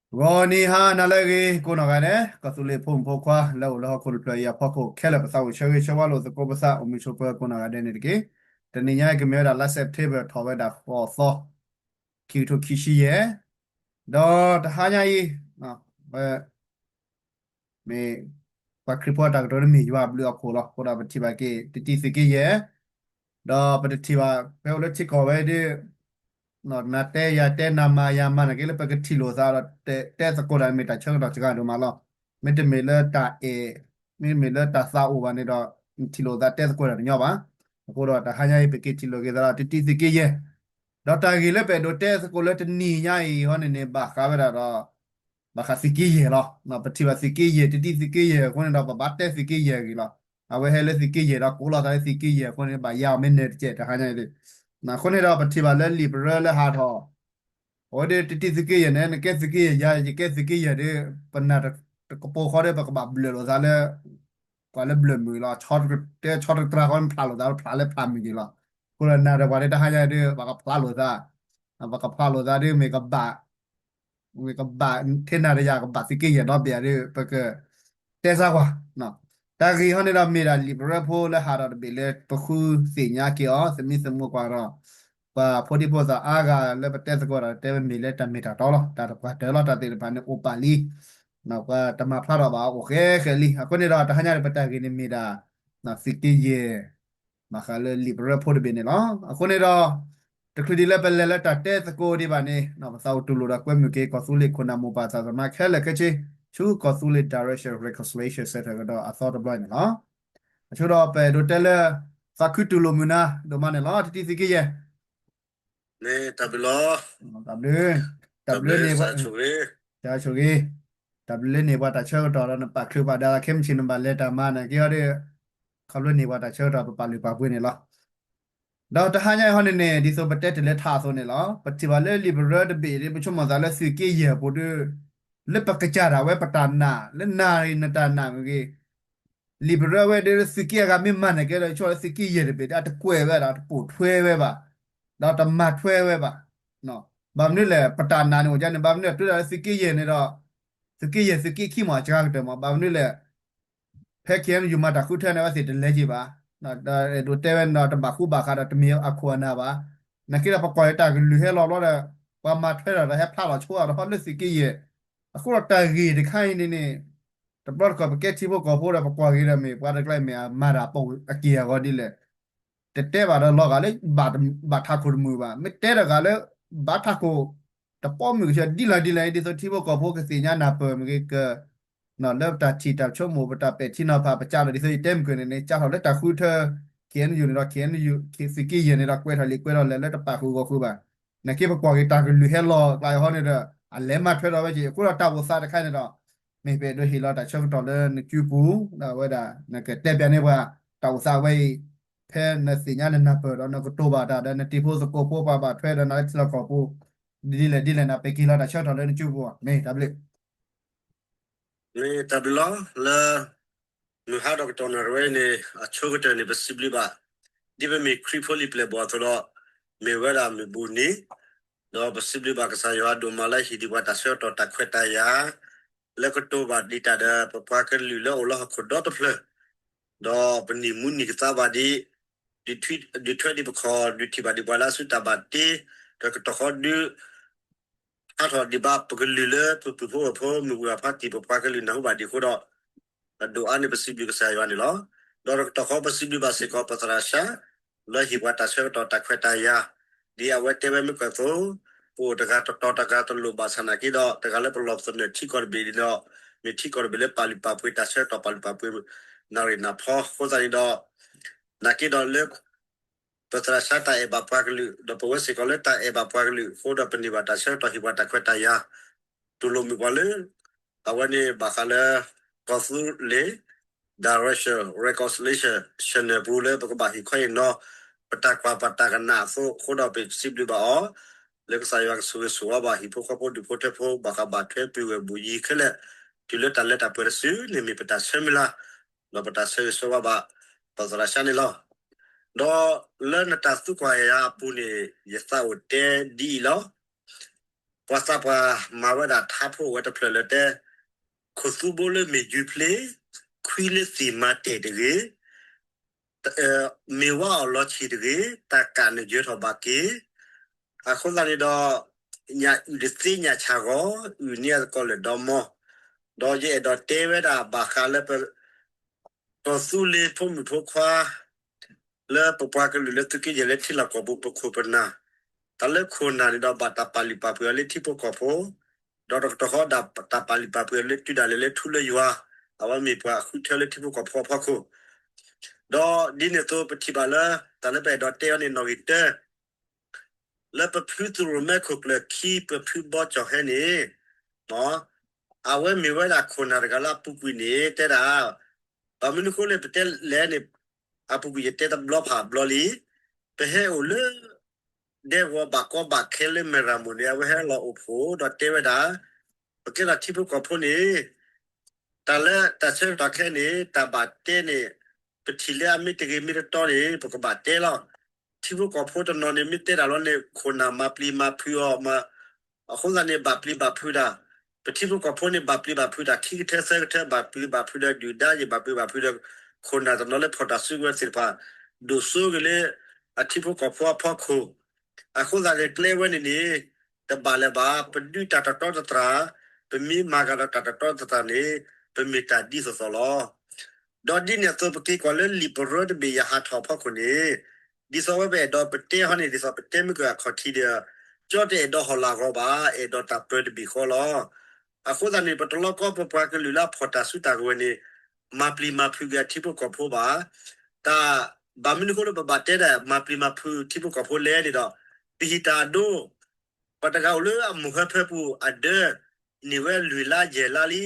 ဂီၤနံၤဟါနၤလၢအဂ့ၤ ကိးနီၢ်ဂၤဒဲး ကီၢ်သူလ့ၤဖိမုၣ်ဖိခွါ လၢအိၣ်လၢဟီၣ်ခိၣ်တဖျၢၣ်အံၤအဖီခိၣ်ခဲလၢာ် ပသးအိၣ်ဆၢဂ့ၤဆၢဝါလိာ်သကိးပသး အိၣ်မုာ်ဆိးပၢၤကိးနီၢ်ဂၤဒဲးန့ၣ်တက့ၢ်. တနံၤညါအံၤ ကမ့ၢ်ဝဲဒၣ် လါ September ထီၣ်ဝဲဒၣ်ဃိးသီ ခံကထိခံဆံယဲၢ်, ဒီးတဟါညါအံၤ ဝဲ မ့ၢ် ပှၤခရံာ်ဖိအတၢ်ကတိၤန့ၣ်မ့ၢ်ယွၤအဘျုးအဖှိၣ်လီၤ. အဃိဒီးပထံၣ်ဘၣ်က့ၤ တတံၤသုးက့ယဲၢ်, ဒီးပတထံၣ်ဘၣ် ဖဲအိၣ်လၢထံကီၢ်ဝဲဒၣ် နတဲယၤတဲနၤမၤယၤမၤန့ၣ်က့ၤ လၢပကထံၣ်လိာ်သးဒီး တဲသကိးတၢ်န့ၣ်မ့ၢ်တၢ်ဆၢကတီၢ်စှၤဒိၣ်မးလီၤ. မ့တမ့ၢ်လၢတၢ်အဲၣ် မ့တမ့ၢ်လၢတၢ်သးအိၣ်ဘၣ်န့ၣ်ဒီး နထံၣ်လိာ်သးတဲသကိးတၢ်တညီဘၣ်. အဃိဒီးတဟါညါအံၤ ပက့ၤထံၣ်လိာ်က့ၤသးဒီး တတံၤသုးက့ယဲၢ်, ဒီးတၢ်ဂ့ၢ်လၢပအဲၣ်ဒိးတဲသကိးလၢတနံၤညါအံၤအဃိန့ၣ်န့ၣ် ဘၣ်ဃးဝဲဒၣ်ဒီး ဘၣ်ဃးသုးက့ယဲၢ်လီၤ. ပထံၣ်ဘၣ်သုးက့ယဲၢ် တတံၤသုးက့ယဲၢ်အဃိန့ၣ်ဒီး ပဘၣ်တဲသုးက့ယဲၢ်အဂ့ၢ်လီၤ. အဝဲဟဲလၢသုးက့ယဲၢ်ဒီး ကိးလီၤသးလၢသုးက့ယဲၢ်အဃိန့ၣ် ဘၣ်ယါအီၤမ့ၢ်နၢၤတကဲးတဟါညါအံၤ. အဃိန့ၣ်ဒီး ပထံၣ်ဘၣ်လၢလံာ်ပရၢလၢဟးထီၣ် အဝဲဒၣ်တတံၤသုးက့ယဲၢ်န့ၣ် နကဲသုးက့ယဲၢ်ယၤ ယကဲသုးက့ယဲၢ်ဒီး ပနၢ်တကပီၤဃီဒီး ပကဘၣ်ဘျၢၣ်လိာ်သးလၢ ကွၢ်လၢဘျၢၣ်မုၢ်လီၤ. တဲဆီတကတြၢ်ဃီ ဖျးလိာ်သး ဖျးလၢဖျးမုၢ်က့ၤလီၤ. အဃိဒီးနၤဒီးပှၤဒၣ်တဟါညါအံၤဒီး ပကဖျးလိာ်သး ပကဖျးလိာ်သးဒီး မ့ၢ်ကဘၣ် မ့ၢ်ကဘၣ်ထဲနၤဒီးယၤ ကဘၣ်သုးက့ယဲၢ်ဒီဘ့ၣ်ဧါဒီး ပကတဲစၢ်ကွၢ်. တၢ်ဂ့ၢ်ဟီန့ၣ်ဒီး မ့ၢ်ဒၣ်လံာ်ပရၢဖိလၢဟးထီၣ်တဘ့ၣ်လၢပဃုသ့ၣ်ညါက့ၤအီၤ သမံသမိးကွၢ်ဒီး ပှၤဖိဒံဖိသၣ်အါဂၤလၢပတဲသကိးဒီး တဲဝဲမ့ၢ်လၢတၢ်မ့ၢ်တၢ်တီလီၤ. တၢ်တပှၤတၢၢ်လီၤ တၢ်သ့ၣ်တဖၣ်န့ၣ်အိၣ်ပာ်လံ ပှၤတမၤဖျါထီၣ်ဘၣ်အိၣ်ဃဲဃဲလံ. အဃိန့ၣ်ဒီး တဟါညါန့ၣ် ပတၢ်ဂ့ၢ်န့ၣ်မ့ၢ်ဒၣ် သုးက့ယဲၢ် ဘၣ်ဃးလၢလံာ်ပရၢဖိတဘ့ၣ်န့ၣ်လီၤ. အဃိန့ၣ်ဒီး တချုးဒံးလၢပလဲၤလၢတၢ်တဲသကိးဒံးဘၣ်န့ၣ် ပသးအိၣ်တူၢ်လိာ်ဒီးကွဲမုာ်က့ၤ ကီၢ်သူလ့ၤခိၣ်နၢ်မိၢ်ပၢ်သးသမါခဲလၢာ်ခဲဆ့ ဆူကီၢ်သူလ့ၤ Direction Reconciliation Centre ကဒီးအသီတဘျီန့ၣ်လီၤ. အဆိဒီးပအဲၣ်ဒိးတဲလၢ သးခုတူၢ်လိာ်မုာ်နၤ ဒိၣ်မးန့ၣ်လီၤ တတံၤသုးက့ယဲၢ် မ့ၢ်တၢ်ဘျုးလီၤ. တၢ်ဘျုး တၢ်ဘျုးန့ၣ် တၢ်ဆိၣ်ဂ့ၤ တၢ်ဘျုးလၢန့ၢ်ပှၤတၢ်ဆၢကတီၢ်ဒီးနပာ်ချုးပာ်ဒါလီၤ ခဲမုၢ်ဆ့ၣ်နဘၣ်လဲၤတၢ်မၤန့ၣ်က့ၤအီၤဒီး ခီဖျိန့ၢ်ပှၤတၢ်ဆၢကတီၢ်ပပာ်လုၢ်ပာ်ပှ့ၤန့ၣ်လီၤ. ဒီးတဟါညါအံၤဟီန့ၣ်န့ၣ် ဒ်သိးပတဲတၢ်လၢထးအသိးန့ၣ်လီၤ. ပထံၣ်ဘၣ်လၢလံာ်ပရၢတဘ့ၣ်ဒ် ပဆိကမိၣ်သးလၢသုးက့ယဲၢ်အပူၤဒီး လၢပကစၢ်ဒၣ်ဝဲပတၢ်နာ် လၢနၤနတၢ်နာ်မ့ၢ်ဂ့ၤ လံာ်ပရၢဝဲဒၣ်လၢသုးက့အဂၤမ့ၢ်မၤန့ၢ်ကဲဒီး ဆိလၢသုးက့ယဲၢ်တဘ့ၣ်ဒီး အတကွဲးဝဲဒၣ် တပိာ်ထွဲဝဲဘၣ်, ဒီးတမၤထွဲဝဲဘၣ်. ဘၣ်မနုၤလဲၣ် ပတၢ်နာ်န့ၣ်အိၣ်ဒ်န့ၣ် ဘၣ်မနုၤလဲၣ်တူၢ်ဒၣ်လၢသုးက့ယဲၢ်န့ၣ်ဒီး သုးက့ယဲၢ်သုးက့ခံမ့ၢ်အစှၤကတၢၢ်မ့ၢ် ဘၣ်မနုၤလဲၣ် ဖဲ K N U မၤတၢ်ဃုထၢန့ၣ် အဝဲသ့ၣ်တလဲက့ၤဘၣ်. ဒီးအဲၣ်ဒိးတဲဝဲန့ၣ်ဒီး တဘၣ်ဃူဘၣ်ဃးဒီးတမ့ၢ်အခိၣ်အနၢ်ဘၣ်. နာ်က့ဒီး ပကွၢ်က့ၤတၢ်ကလုၢ်ဟဲလီၤဘျီဒီး ပှၤမၤထွဲဒီး ဟဲဖျါလီၤဆိအီၤဒီးဟီလၢသုးက့ယဲၢ်. အဃိဒီးတၢ်ဂ့ၢ်တခါအံၤန့ၣ်န့ၣ် တဘျီတခီၣ်ပကဲထံဖိကီၢ်ဖိဒီးပကွၢ်က့ၤဒီးမ့ၢ် ပှၤတကျါမ့ၢ်မၤတၢ်ပိာ်အက့ၢ်အဂီၤဒ်လဲၣ် တတဲဘၣ်ဒီးလီၤဂာ်လၢ ဘၣ်ထးခိၣ်တမုာ်ဘၣ်. မ့ၢ်တဲတဂၤလၢ ဘၣ်ထးခိၣ် တပိာ်မုၣ်ကဆၢ ဒ်လဲၣ်ဒ်လဲၣ် ဒ်သိးထံဖိကီၢ်ဖိကသ့ၣ်ညါနၢ်ပၢၢ်မ့ၢ်ဂ့ၤက လၢပတၢ်ထံၣ်တၢ်ဆိကမိၣ် ပတၢ်ပဲာ်ထံနီၤဖး ပကးထီၣ်ဒ်သိးယတဲမုၢ်ကၢၢ်န့ၣ်န့ၣ် ကးထီၣ်လၢတၢ်ဃုထၢ K N U န့ၣ်ဒီး K N U သုးက့ယဲၢ်န့ၣ်ဒီး ကွဲးထီၣ်လံာ်ကွဲးထီၣ်လဲၢ်လၢတပာ်ဃုာ်ဂီၢ်ဃုာ်ဘၣ်. နာ်က့ပကွၢ်က့ၤတၢ်ကလုၢ်ဟဲလီၤကျါအံၤဟီန့ၣ်ဒီး အလဲၤမၤထွဲဒီးဝဲက့ၤ အဃိဒီးတၢ်အိၣ်သးတခါန့ၣ်ဒီး မ့ၢ်ပအဲၣ်ဒိးဟ့ၣ်လီၤတၢ်ဆၢကတီၢ်လၢနစုပူၤ ဒီးအဝဲဒၣ် နကတဲပၠးန့ၢ်ပှၤ တၢ်အိၣ်သးဝဲအံၤ ဖဲနသ့ၣ်ညါနနၢ်ပၢၢ်ဒီးနကတိၤဘၣ်တၢ်ဒီးနတံၤဖိသကိးဖိပှၤဘၣ်ထွဲဒီးနၤလၢထံလီၢ်ကီၢ်ပူၤ ဒ်လဲၣ်ဒ်လဲၣ်န့ၣ် ပက့ၤလီၤတၢ်ဆၢကတီၢ်လၢနစုပူၤ မ့ၢ်တၢ်ဘျုး မ့ၢ်တၢ်ဘျုးလီၤ လၢ မုၢ်ဟါဒီးကတီၢ်နၣ်ရံၣ်ဝဲအံၤန့ၣ် အဆိကတၢၢ်န့ၣ် ပစံးဘျုးဘၣ် ဒ်ပမ့ၢ်ခရံာ်ဖိလံာ်ပျဲၢ်ဘီၣ်အသိးဒီး မ့ၢ်ဝဲဒၣ်မုၢ်ဘူၣ်နံၤ ဒီးပစံးဘျုးဘၣ်ကစၢ်ယွၤဒိၣ်မးလၢဟ့ၣ်ဒံးပှၤတၢ်ဆၢကတီၢ်တၢ်ခွဲးတၢ်ယာ် လၢကတိၤဘၣ်ဒံးတၢ်ဒီးပပှၤကလုာ်လၢအိၣ်လၢဟီၣ်ခိၣ်ဒီတဖျၢၣ် ဒီးပနံၣ်မူနံၣ်ကသါဘၣ်ဒံး ဒုးထွဲဒံးပခီၣ် ဒုးထံၣ်ဘၣ်ဒံးပှၤလၢအစုတၢ်ဘၣ်တ့ ဒီးကတီၢ်ဃီဒုး ဟးထီၣ်ဒံးဘၣ်ပကလုာ်လၢပပုၢ်ဖိဝဲၢ်ဖိ မုၢ်ဂုၢ်အဖါတံၢ် ပပှၤကလုာ်နၢ်ဟူဘၣ်ဒံးအဃိဒီး အဒိၣ်အါန့ၣ်ပစံးဘျုးကစၢ်ယွၤန့ၣ်လီၤ. ဒီးတကတီၢ်ဃီပစံးဘျုးဘၣ်စ့ၢ်ကီးပသရၣ်ၡါ လၢဟ့ၣ်ပှၤတၢ်ဆၢကတီၢ်တၢ်ခွဲးတၢ်ယာ် ဒ်အဝဲတဲဝဲမ့ၢ်ကၢၢ်သိး ပအိၣ်တဂၤတတီၤတဂၤတလိၣ်ဘၣ်ဆၣ်နာ်က့ဒီး တဂၤလၢပလီၢ်ပသနၢၣ်ထံကီၢ်တဘ့ၣ်န့ၣ်ဒီး မ့ၢ်ထံကီၢ်တဘ့ၣ်လၢပာ်လုၢ်ပာ်ပှ့ၤတၢ်ဆၢကတီၢ်ပာ်လုၢ်ပာ်ပှ့ၤ နၣ်ရံၣ်နၢ်ဖီ အဃိသတးန့ၣ်ဒီး နာ်က့ဒီးလၢ ပသရၣ်ၡါတၢ်အဲၣ်ဘၣ်ပှၤကလုာ် ဒီးပဝဲစ့ၢ်ကီးလၢတၢ်အဲၣ်ဘၣ်ပှၤကလုာ်အဃိဒီး ပန့ၢ်ဘၣ်တၢ်ဆၢကတီၢ်ဟ့ၣ်ပှၤတၢ်ခွဲးတၢ်ယာ် တူၢ်လိာ်မုာ်ပှၤလၢ အဝဲန့ၣ်ဘၣ်ဃးလၢ ကီၢ်သူလ့ၤ Direction Reconciliation Channel ပူၤလၢပကဘၣ်ဟ့ၣ်ခီဟ့ၣ်နီၤ ပတၢ်ကွၢ်ပတၢ်ကနၣ်အသိးအဃိဒီး ပစံးဘျုးဘၣ်အီၤ လၢကစၢ်ယွၤကဆိၣ်ဂ့ၤဆိၣ်ဝါဘၣ်ဟံၣ်ဖိဃီဖိဒူၣ်ဖိထၢဖိ ဘၣ်ဃးဘၣ်ထွဲပုၢ်ဝဲၢ်ဘုၣ်ယံၤခဲလၢာ် တုၤလၢတၢ်လၢတၢ်ပှဲၤတစုန့ၣ်မ့ၢ်ပတၢ်ဆၢမုၢ်လၢ် ဒီးပတၢ်ဆၢဂ့ၤဆၢဝါဘၣ် ပသရၣ်ၡါန့ၣ်လီၤ. ဒီးလၢနတၢ်သံကွၢ်ယၤအပူၤန့ၣ် ယသးအိၣ်တဲဒ်အံၤလီၤ. ပှၤသးပှၢ်မၤဝဲဒၣ်ထါဖိဝဲတဖျၢၣ်လၢတဲ, ခိၣ်သူဘိလၢမ့ၢ်ယုၢ်ဖျ့, ခွံလၢသံၣ်မၤတဲာ်တဂ့ၤ, မ့ၢ်ဝါအီၣ်လီၤဆံၣ်တဂ့ၤ, တၢ်ကၣ်န့ၣ်ယၢၤထီၣ်ဘၣ်က့ၤ. အဃိသတးန့ၣ်ဒီး ညၣ်အုၣ်တသ့ညၣ်ဆၣ်ဂီၤ, အုၣ်န့ၢ်အသကိးလၢာ်ဒီမီ, ဒီးယအဲၣ်ဒိးတဲဝဲဒၣ်ဘၣ်ဃးလၢပ ကီၢ်သူလ့ၤဖိမုၣ်ဖိခွါ လၢပပှၤကလုာ်လၢသုးက့ယဲၢ်လၢထံလီၢ်ကီၢ်ပူၤ ပခိၣ်ပနၢ်, တၢ်လၢခိၣ်နၢ်န့ၣ်ဒီး ဘၣ်တၢ်ပာ်လုၢ်ပာ်ပှ့ၤအီၤလၢထံဖိကီၢ်ဖိ, ဒီးတကတီၢ်ဃီဒၣ်တၢ်ပာ်လုၢ်ပာ်ပှ့ၤအီၤလၢတုၤဒၣ်လဲာ်လၢထူလၢယွၤ, အဝဲမ့ၢ်ပှၤဃုထၢလၢထံဖိကီၢ်ဖိအဖီခိၣ်, ဒီးဒ်န့ၣ်အသိးပထံၣ်ဘၣ်လၢ တၢ်လၢပအဲၣ်ဒိးတဲအီၤန့ၣ်နီၣ်ဂံၢ်တၢ လၢပဖုသရိၣ်မဲခိၣ်ကျၢၢ်ခံ ပဖုဘီကၠီၣ်ဟဲန့ၣ်, အဝဲမ့ၢ်ဝဲဒၣ်ခိၣ်နၢ်တဂၤလၢအပူၤကွံာ်န့ၣ် တဲဒၣ်, ဘၣ်မနုၤဃိလၢပတဲလဲၣ်န့ၣ်, အပူၤကွံာ်ယတဲတဘျီဖးဘျီလံ, ပဟဲအိၣ်လၢ ဒဲကဝီၤဘၣ်ကီဘၣ်ခဲလၢမဲၢ်ရမိၣ်န့ၣ် အဝဲဟဲလီၤအိၣ်ဖှိၣ်ဒီးတဲဝဲဒၣ်, ပကဲထီၣ်ထံဖိကီၢ်ဖိန့ၣ် တၢ်လၢတၢ်ဆၢကတီၢ်ခဲအံၤန့ၣ် တၢ်ဘၣ်တဲန့ၣ် ပထံၣ်လၢအမ့ၢ်တဂ့ၤမ့ၢ်တတီန့ၣ် ပကဘၣ်တဲလီၤ. ထံဖိကီၢ်ဖိတနီၤန့ၣ် မ့ၢ်တဲတၢ်လီၤန့ၣ် ခိၣ်နၢ်မၤပျံၤမၤဖုးအီၤ, အဃိသတးန့ၣ် ဘၣ်ပျံၤဘၣ်ဖုးတၢ်, ပထံဖိကီၢ်ဖိန့ၣ် ဘၣ်ပျံၤဘၣ်ဖုးတၢ် ခံကထၢသၢကထၢ ဘၣ်ပျံၤဘၣ်ဖုးဒီးဒုၣ်ဒါယဲၢ် ဘၣ်ပျံၤဘၣ်ဖုးဒီး ခိၣ်နၢ်တနီၤလၢဖီၣ်တၢ်စုကဝဲၤသ့ၣ်တဖၣ် ဒိၣ်စိဂ့ၤလၢ အထံဖိကီၢ်ဖိအဖီခိၣ် အဃိသတးန့ၣ် ကျဲဝဲန့ၣ်န့ၣ် တဘၣ်လၢၤဘၣ် ပဒုးတၢ်တတီတတြၢ်, ပမ့ၢ်မၤဂ့ၤဒီးတၢ်တတီတတြၢ်န့ၣ် ပမ့ၢ်တၢ်ဒ်သိးသိးလီၤ. ဒီးဒ်န့ၣ်အသိး ပက့ၤကွၢ်လၢလံာ်ပရၢတဘ့ၣ်ယဟးထီၣ်အဖီခိၣ်န့ၣ်, ဒ်သိးဝဲပအဲၣ်ဒိးပတဲဟီန့ၣ် ဒ်သိးပတဲမ့ၢ်ကအခီၣ်ထံးဒီး ကၠီတအဲၣ်ဒိးဟီၣ်လာ်ဂီၤဘၣ်, အဲၣ်ဒိးတၢ်ပၢတဘ့ၣ်ဃီလီၤ. အဃိသတးန့ၣ် ပတလီကီပပှၤကလုာ်လၢအဖီၣ်တၢ်စုတၢ်ကဝဲၤန့ၣ် မၤပျံၤမၤဖုးက့ၤအထံဖိကီၢ်ဖိဘၣ်. တၢ် ဘၣ်မနုၤအဃိလၢပဘၣ်တဲဒၣ် မၤပျံၤမၤဖုးထံဖိကီၢ်ဖိလဲၣ်န့ၣ်ဒီး ပဟံးတၢ်အဒိ ပှၤတဂၤအိၣ်လၢအမိၢ်ဟၢဖၢပူၤအဒၢ န့ၢ်ဝဲလွံၢ်လါယဲၢ်လါလံ.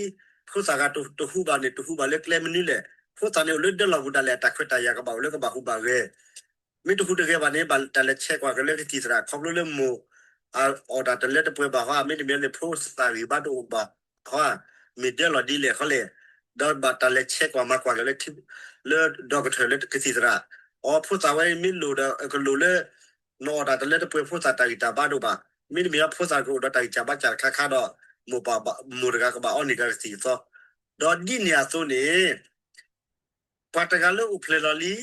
ဖိသၣ်ဂၤတဟူးဘၣ်န့ၣ် တဟူးဘၣ်လၢကျဲမနုၤလဲၣ်. ဖိသၣ်န့ၣ်အိၣ်လၢဒၢလီၢ်ပူၤဒၣ်လဲာ် အတၢ်ခွဲးတၢ်ယာ်ကဘၣ်အိၣ်လၢကဘၣ်ဟူးဘၣ်ဂဲၤ မ့ၢ်တဟူးတဂဲၤဘၣ်န့ၣ် ဘၣ်တၢ်လဲၤဆဲးကွၢ်က့ၤလၢကသံၣ်သရၣ် ခီဖျိလၢမိၢ် အီၣ်တၢ်တလၢတပှဲၤဘၣ်ဟီ, မ့တမ့ၢ်လၢဖိသၣ်ဂံၢ်ဘါတအိၣ်ဘၣ်ဟီ, မ့ၢ်ဒၢလီၢ်ဒ်လဲၣ်ဃီလဲၣ်, ဒီးဘၣ်တၢ်လဲၤဆဲးကွၢ်မၤကွၢ်က့ၤလၢ လၢဒီကထၢၣ်လၢကသံၣ်သရၣ်, အိ ဖိသၣ်ဝဲမ့ၢ်လိၣ်ဒီး ကလိၣ်လၢ နအီၣ်တၢ်တလၢတပှဲၤ ဖိသၣ်တၢ်ဂံၢ်တၢ်ဘါတအိၣ်ဘၣ်, မ့တမ့ၢ်ဖိသၣ်ကအိၣ်ဒီးတၢ်ဂံၢ်တၢ်ဘါစှၤတခါခါဒီး မိၢ်ပၢ် မိၢ်တဂၤကဘၣ်အီန့ၢ်က့ၤကသံၣ်ကသီ, ဒီးဒ်န့ၣ်အသိးန့ၣ် ပှၤတဂၤလၢအိၣ်ဖျဲၣ်လီၤ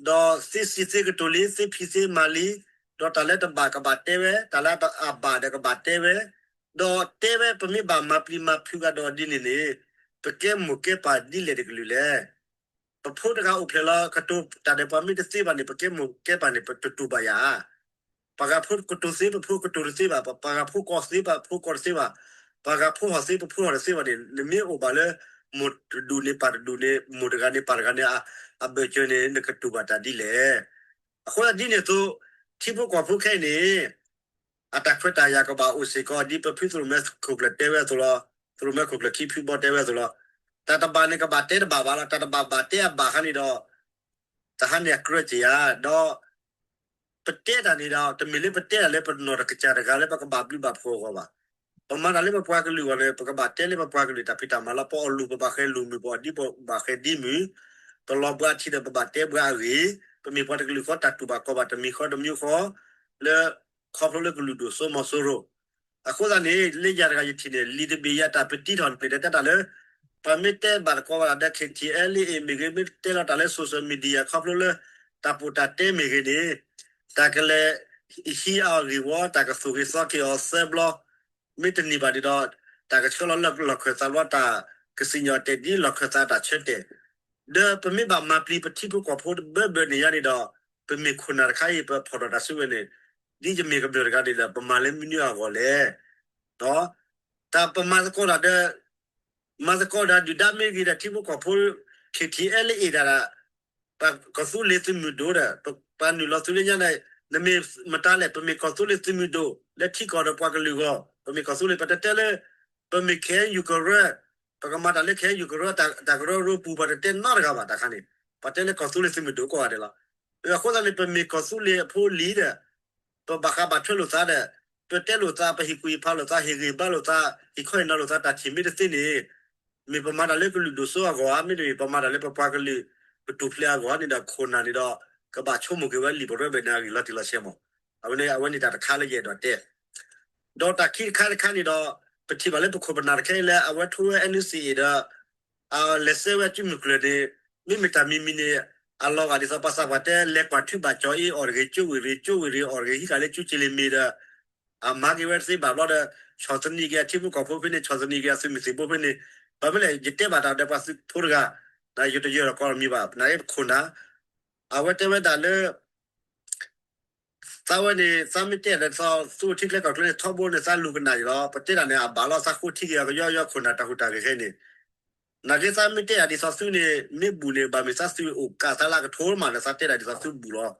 လံ, ဒီးသ့စံးသ့ကတိၤလံ, သ့ဖံးသ့မၤလံ, ဒီးတၢ်လၢတဘၣ်ကဘၣ်တဲဝဲ, တၢ်လၢအဘၣ်ဒီးကဘၣ်တဲဝဲ, ဒီးတဲဝဲပမ့ၢ်ဘၣ်မၤပျံၤမၤဖုးကဒီးဒ်န့ၣ်န့ၣ်, ပကဲမိၢ်ကဲပၢ်ဒ်လဲၣ်တကလုာ်လဲၣ်. ပဖိတဂၤအိၣ်ဖျဲၣ်လီၤ ကတိၤတၢ်ဒီးပှၤမ့ၢ်တသ့ဘၣ်န့ၣ် ပကဲမိၢ်ကဲပၢ်န့ၣ် ပတတူၢ်ဘၣ်ယၤ ပှၤဂၤဖိကတိၤသ့ ပဖိကတိၤတသ့ဘၣ်, ပှၤဂၤဖိကီၢ်သ့ ပဖိကီၢ်တသ့ဘၣ်, ပှၤဂၤဖိဟီၣ်သ့ ပဖိဟီၣ်တသ့ဘၣ်န့ၣ် နမ့ၢ်အိၣ်ဘၣ်လၢ မိၢ်တဒူၣ်န့ၣ် ပၢ်တဒူၣ်န့ၣ် မိၢ်တဂၤန့ၣ် ပၢ်တဂၤန့ၣ် အဘၢၣ်စၢၤန့ၣ် နကတူၢ်ဘၣ်တၢ်ဒ်လဲၣ်. အဃိဒ်န့ၣ်အသိး ထံဖိကီၢ်ဖိခဲအံၤန့ၣ် အတၢ်ခွဲးတၢ်ယာ်ကဘၣ်အိၣ်စ့ၢ်ကီး ဒ်ပဖုသရိၣ်မဲခိၣ်ကျၢၢ်တဲဝဲအသိးလီၤ, သရိၣ်မဲခိၣ်ကျၢၢ်ခံဖုဘီတဲဝဲအသိးလီၤ. တၢ်တဘၣ်န့ၣ်ကဘၣ်တဲတဘၣ်ဘၣ်လီၤ, တၢ်တဘၣ်ဘၣ်တဲအဘၣ်ခါန့ၣ်ဒီး တဟါန့ၣ်အကြၢးက့ၤဧါ, ဒီး ပတဲတၢ်န့ၣ်ဒီး တမ့ၢ်လၢပတဲတၢ်လၢပနီၢ်တကစၢ်တဂၤလၢပကဘၣ်ဘျုးဘၣ်ဖှိၣ်အဂီၢ်ဘၣ်. ပမၤတၢ်လၢပပှၤကလုာ်အဂီၢ်န့ၣ် ပကဘၣ်တဲလၢပပှၤကလုာ်တၢ်ဖံးတၢ်မၤလီၤ. ပအီၣ်လူၤပဘၣ်ဃဲလူၤမုၢ်, ပအီၣ်ဒံပဘၣ်ဃဲဒံမုၢ်, ပလီၤဘှါထံဒီးပဘၣ်တဲဘှါအဂ့ၢ်, ပမ့ၢ်ပှၤတကလုာ်ဃီတၢ်တူၢ်ဘၣ်ခီၣ်ဘၣ်တမံၤဃီတမံၤဃီ လၢ ခီဖျိလၢကလုာ်ဒိၣ်စိမီၤစိရိၤ အဃိသတးန့ၣ် လၢယၤတဂၤယထံၣ်န့ၣ် လံာ်တဘ့ၣ်ယၤတၢ်ပတံထီၣ်န့ၣ် တၢ်တဲတၢ်လၢ ပှၤမ့ၢ်တဲဘၣ်တကိးဘၣ်ဒီး KTLA မ့ၢ်ဂ့ၤ မ့ၢ်တဲလီၤတၢ်လၢ social media ခီဖျိလၢ တၢ်ပီးတၢ်တဲမ့ၢ်ဂ့ၤန့ၣ် တၢ်ကလဲၤဟံးအါအီၤဂ့ၢ်ဝီ တၢ်ကသူၣ်ဂ့ၤသီက့ၤအီၤသၢဘျီ မ့ၢ်တန့ၢ်ဘၣ်န့ၣ်ဒီး တၢ်ကဆှၢလီၤလၢလီၢ်ခၢၣ်သးလီၤ တၢ်ကစံၣ်ညီၣ်တဲာ်ဒ်လီၢ်ခၢၣ်သးတၢ်ဆၢတဲာ် ဒီးပမ့ၢ်ဘၣ်မၤပျံၤပထံဖိကီၢ်ဖိတဘၢဘၢန့ၣ်ယါန့ၣ်ဒီး ပမ့ၢ်ခိၣ်နၢ်တခါအံၤ ပဖီၣ်ထီၣ်တၢ်စုကဝဲၤန့ၣ် ဒ်ယမ့ၢ်ကမျၢၢ်တဂၤန့ၣ်ဒီး ပမၤလၢမနုၤအဂီၢ်လဲၣ်. တၢ်ပမၤသကိးတၢ်ဒီး မၤသကိးတၢ်ဒုၣ်ဒါမ့ၢ်ဂ့ၤဒီး ထံဖိကီၢ်ဖိ KTLA ဒၣ် ပကီၢ်သူလ့ၤသုးမုၢ်ဒိၣ်ဒီး ပပာ်နုာ်လီၤသုးလၢညါန့ၣ် နမ့ၢ်မတၤလဲၣ် ပမ့ၢ်ကီၢ်သူလ့ၤသုးမုၢ်ဒိၣ် လၢထံကီၢ်ဒီးပှၤကလုာ်အဂီၢ် ပမ့ၢ်ကီၢ်သူလ့ၤ ပတတဲလၢ ပမ့ၢ် KNU ကရၢ ပကမၤတၢ်လၢ KNU ကရၢ တၢ်ကရၢကရိပူၤ ပှၤတတဲနီတဂၤဘၣ်တၢ်ခါန့ၣ် ပှၤတဲလၢကီၢ်သူလ့ၤသုးမုၢ်ဒိၣ်ကိးဂၤဒဲးလီၤ. အဃိသတးန့ၣ် ပမ့ၢ်ကီၢ်သူလ့ၤအဖိလံၤဒီး ပဘၣ်ဃးဘၣ်ထွဲလိာ်သးဒီး ပတဲလိာ်သး ပဟ့ၣ်ကူၣ်ဟ့ၣ်ဖးလိာ်သး ဟ့ၣ်ဂံၢ်ဘါလိာ်သး ဟ့ၣ်ခီဟ့ၣ်နီၤလိာ်သး တၢ်ထံၣ်မ့ၢ်တသ့န့ၣ် မ့ၢ်ပမၤတၢ်လၢကလုာ်ဒိၣ်စိအဂီၢ်ဧါ မ့တမ့ၢ်ပမၤတၢ်လၢပပှၤကလုာ် ပတူၢ်ဖျဲးအဂီၢ်ဧါန့ၣ်ဒီး ခိၣ်နၢ်န့ၣ်ဒီး ကဘၣ်ဆိကမိၣ်က့ၤဝဲလံာ်ပရၢဘၢၣ်န့ၣ်အဂ့ၢ်လီၤတံၢ်လီၤဆဲးမး. အဝဲန့ၣ် အဝဲန့ၣ်တၢ်တခါလၢယအဲၣ်ဒိးတဲ ဒီးတၢ်ခံတခါတခါန့ၣ်ဒီး ပထံၣ်ဘၣ်လၢပခိၣ်ပနၢ်တခါအံၤလၢအဝဲထိဝဲ NCA ဒီး လဲၤဆှၢဝဲအစုမုၢ်ကျၢၢ်န့ၣ် မ့မ့ၢ်တၢ်မံၤမံၤန့ၣ် အလီၤဂာ်ဒ်သိးပှၤသးပှၢ်တဲ လဲၤကွၢ်ထုဘၣ်ကၠီၤအ့အီၣ်တဂ့ၤ ကၠိဝ့ၢ်တဂ့ၤ ကၠိဝ့ၢ်တဂ့ၤ အီၣ်တဂ့ၤ ဟံးဃာ်လၢကၠိက့လ့မ့ၢ်ဒီး အမၤက့ၤဝဲတသ့ဘၣ်ဘျီဒီး ဆီၣ်သနံးက့ၤအထံဖိကီၢ်ဖိဖဲန့ၣ် ဆီၣ်သနံးက့ၤအသုးမုၢ်သံၣ်ဘိဖဲန့ၣ် ဘၣ်မနုၤလဲၣ် ယတဲဘၣ်တၢ်ဒီးပှၤသုးဖိတဂၤ ယတယၢၤဒီးကီၢ်မံၤဘၣ် နာ်က့ပခိၣ်နၢ် အဝဲတဲဝဲဒၣ်လၢ သးဝဲန့ၣ် သးမ့ၢ်တဲဒ်သိးသုအိၣ်ထံကျဲကီၢ်ကျဲန့ၣ် ထီဘိန့ၣ် သးလူၤကနၣ်ယံၤလီၤ ပတဲဒၣ်န့ၣ် အဘၣ်လီၤ သးဃိထံက့ၤအကယီယီခိၣ်နၢ်တၢ်ဟူးတၢ်ဂဲၤခဲအံၤန့ၣ် နာ်က့သးမ့ၢ်တဲဒၣ်ဒ်သိးသုန့ၣ် မ့ၢ်ဘူၣ်န့ၣ် ဘၣ်မ့ၢ်သးသုအိၣ်ကးသးလၢအကထိမးဒီး သးတဲဒၣ်ဒ်သိးသုဘူၣ်လီၤ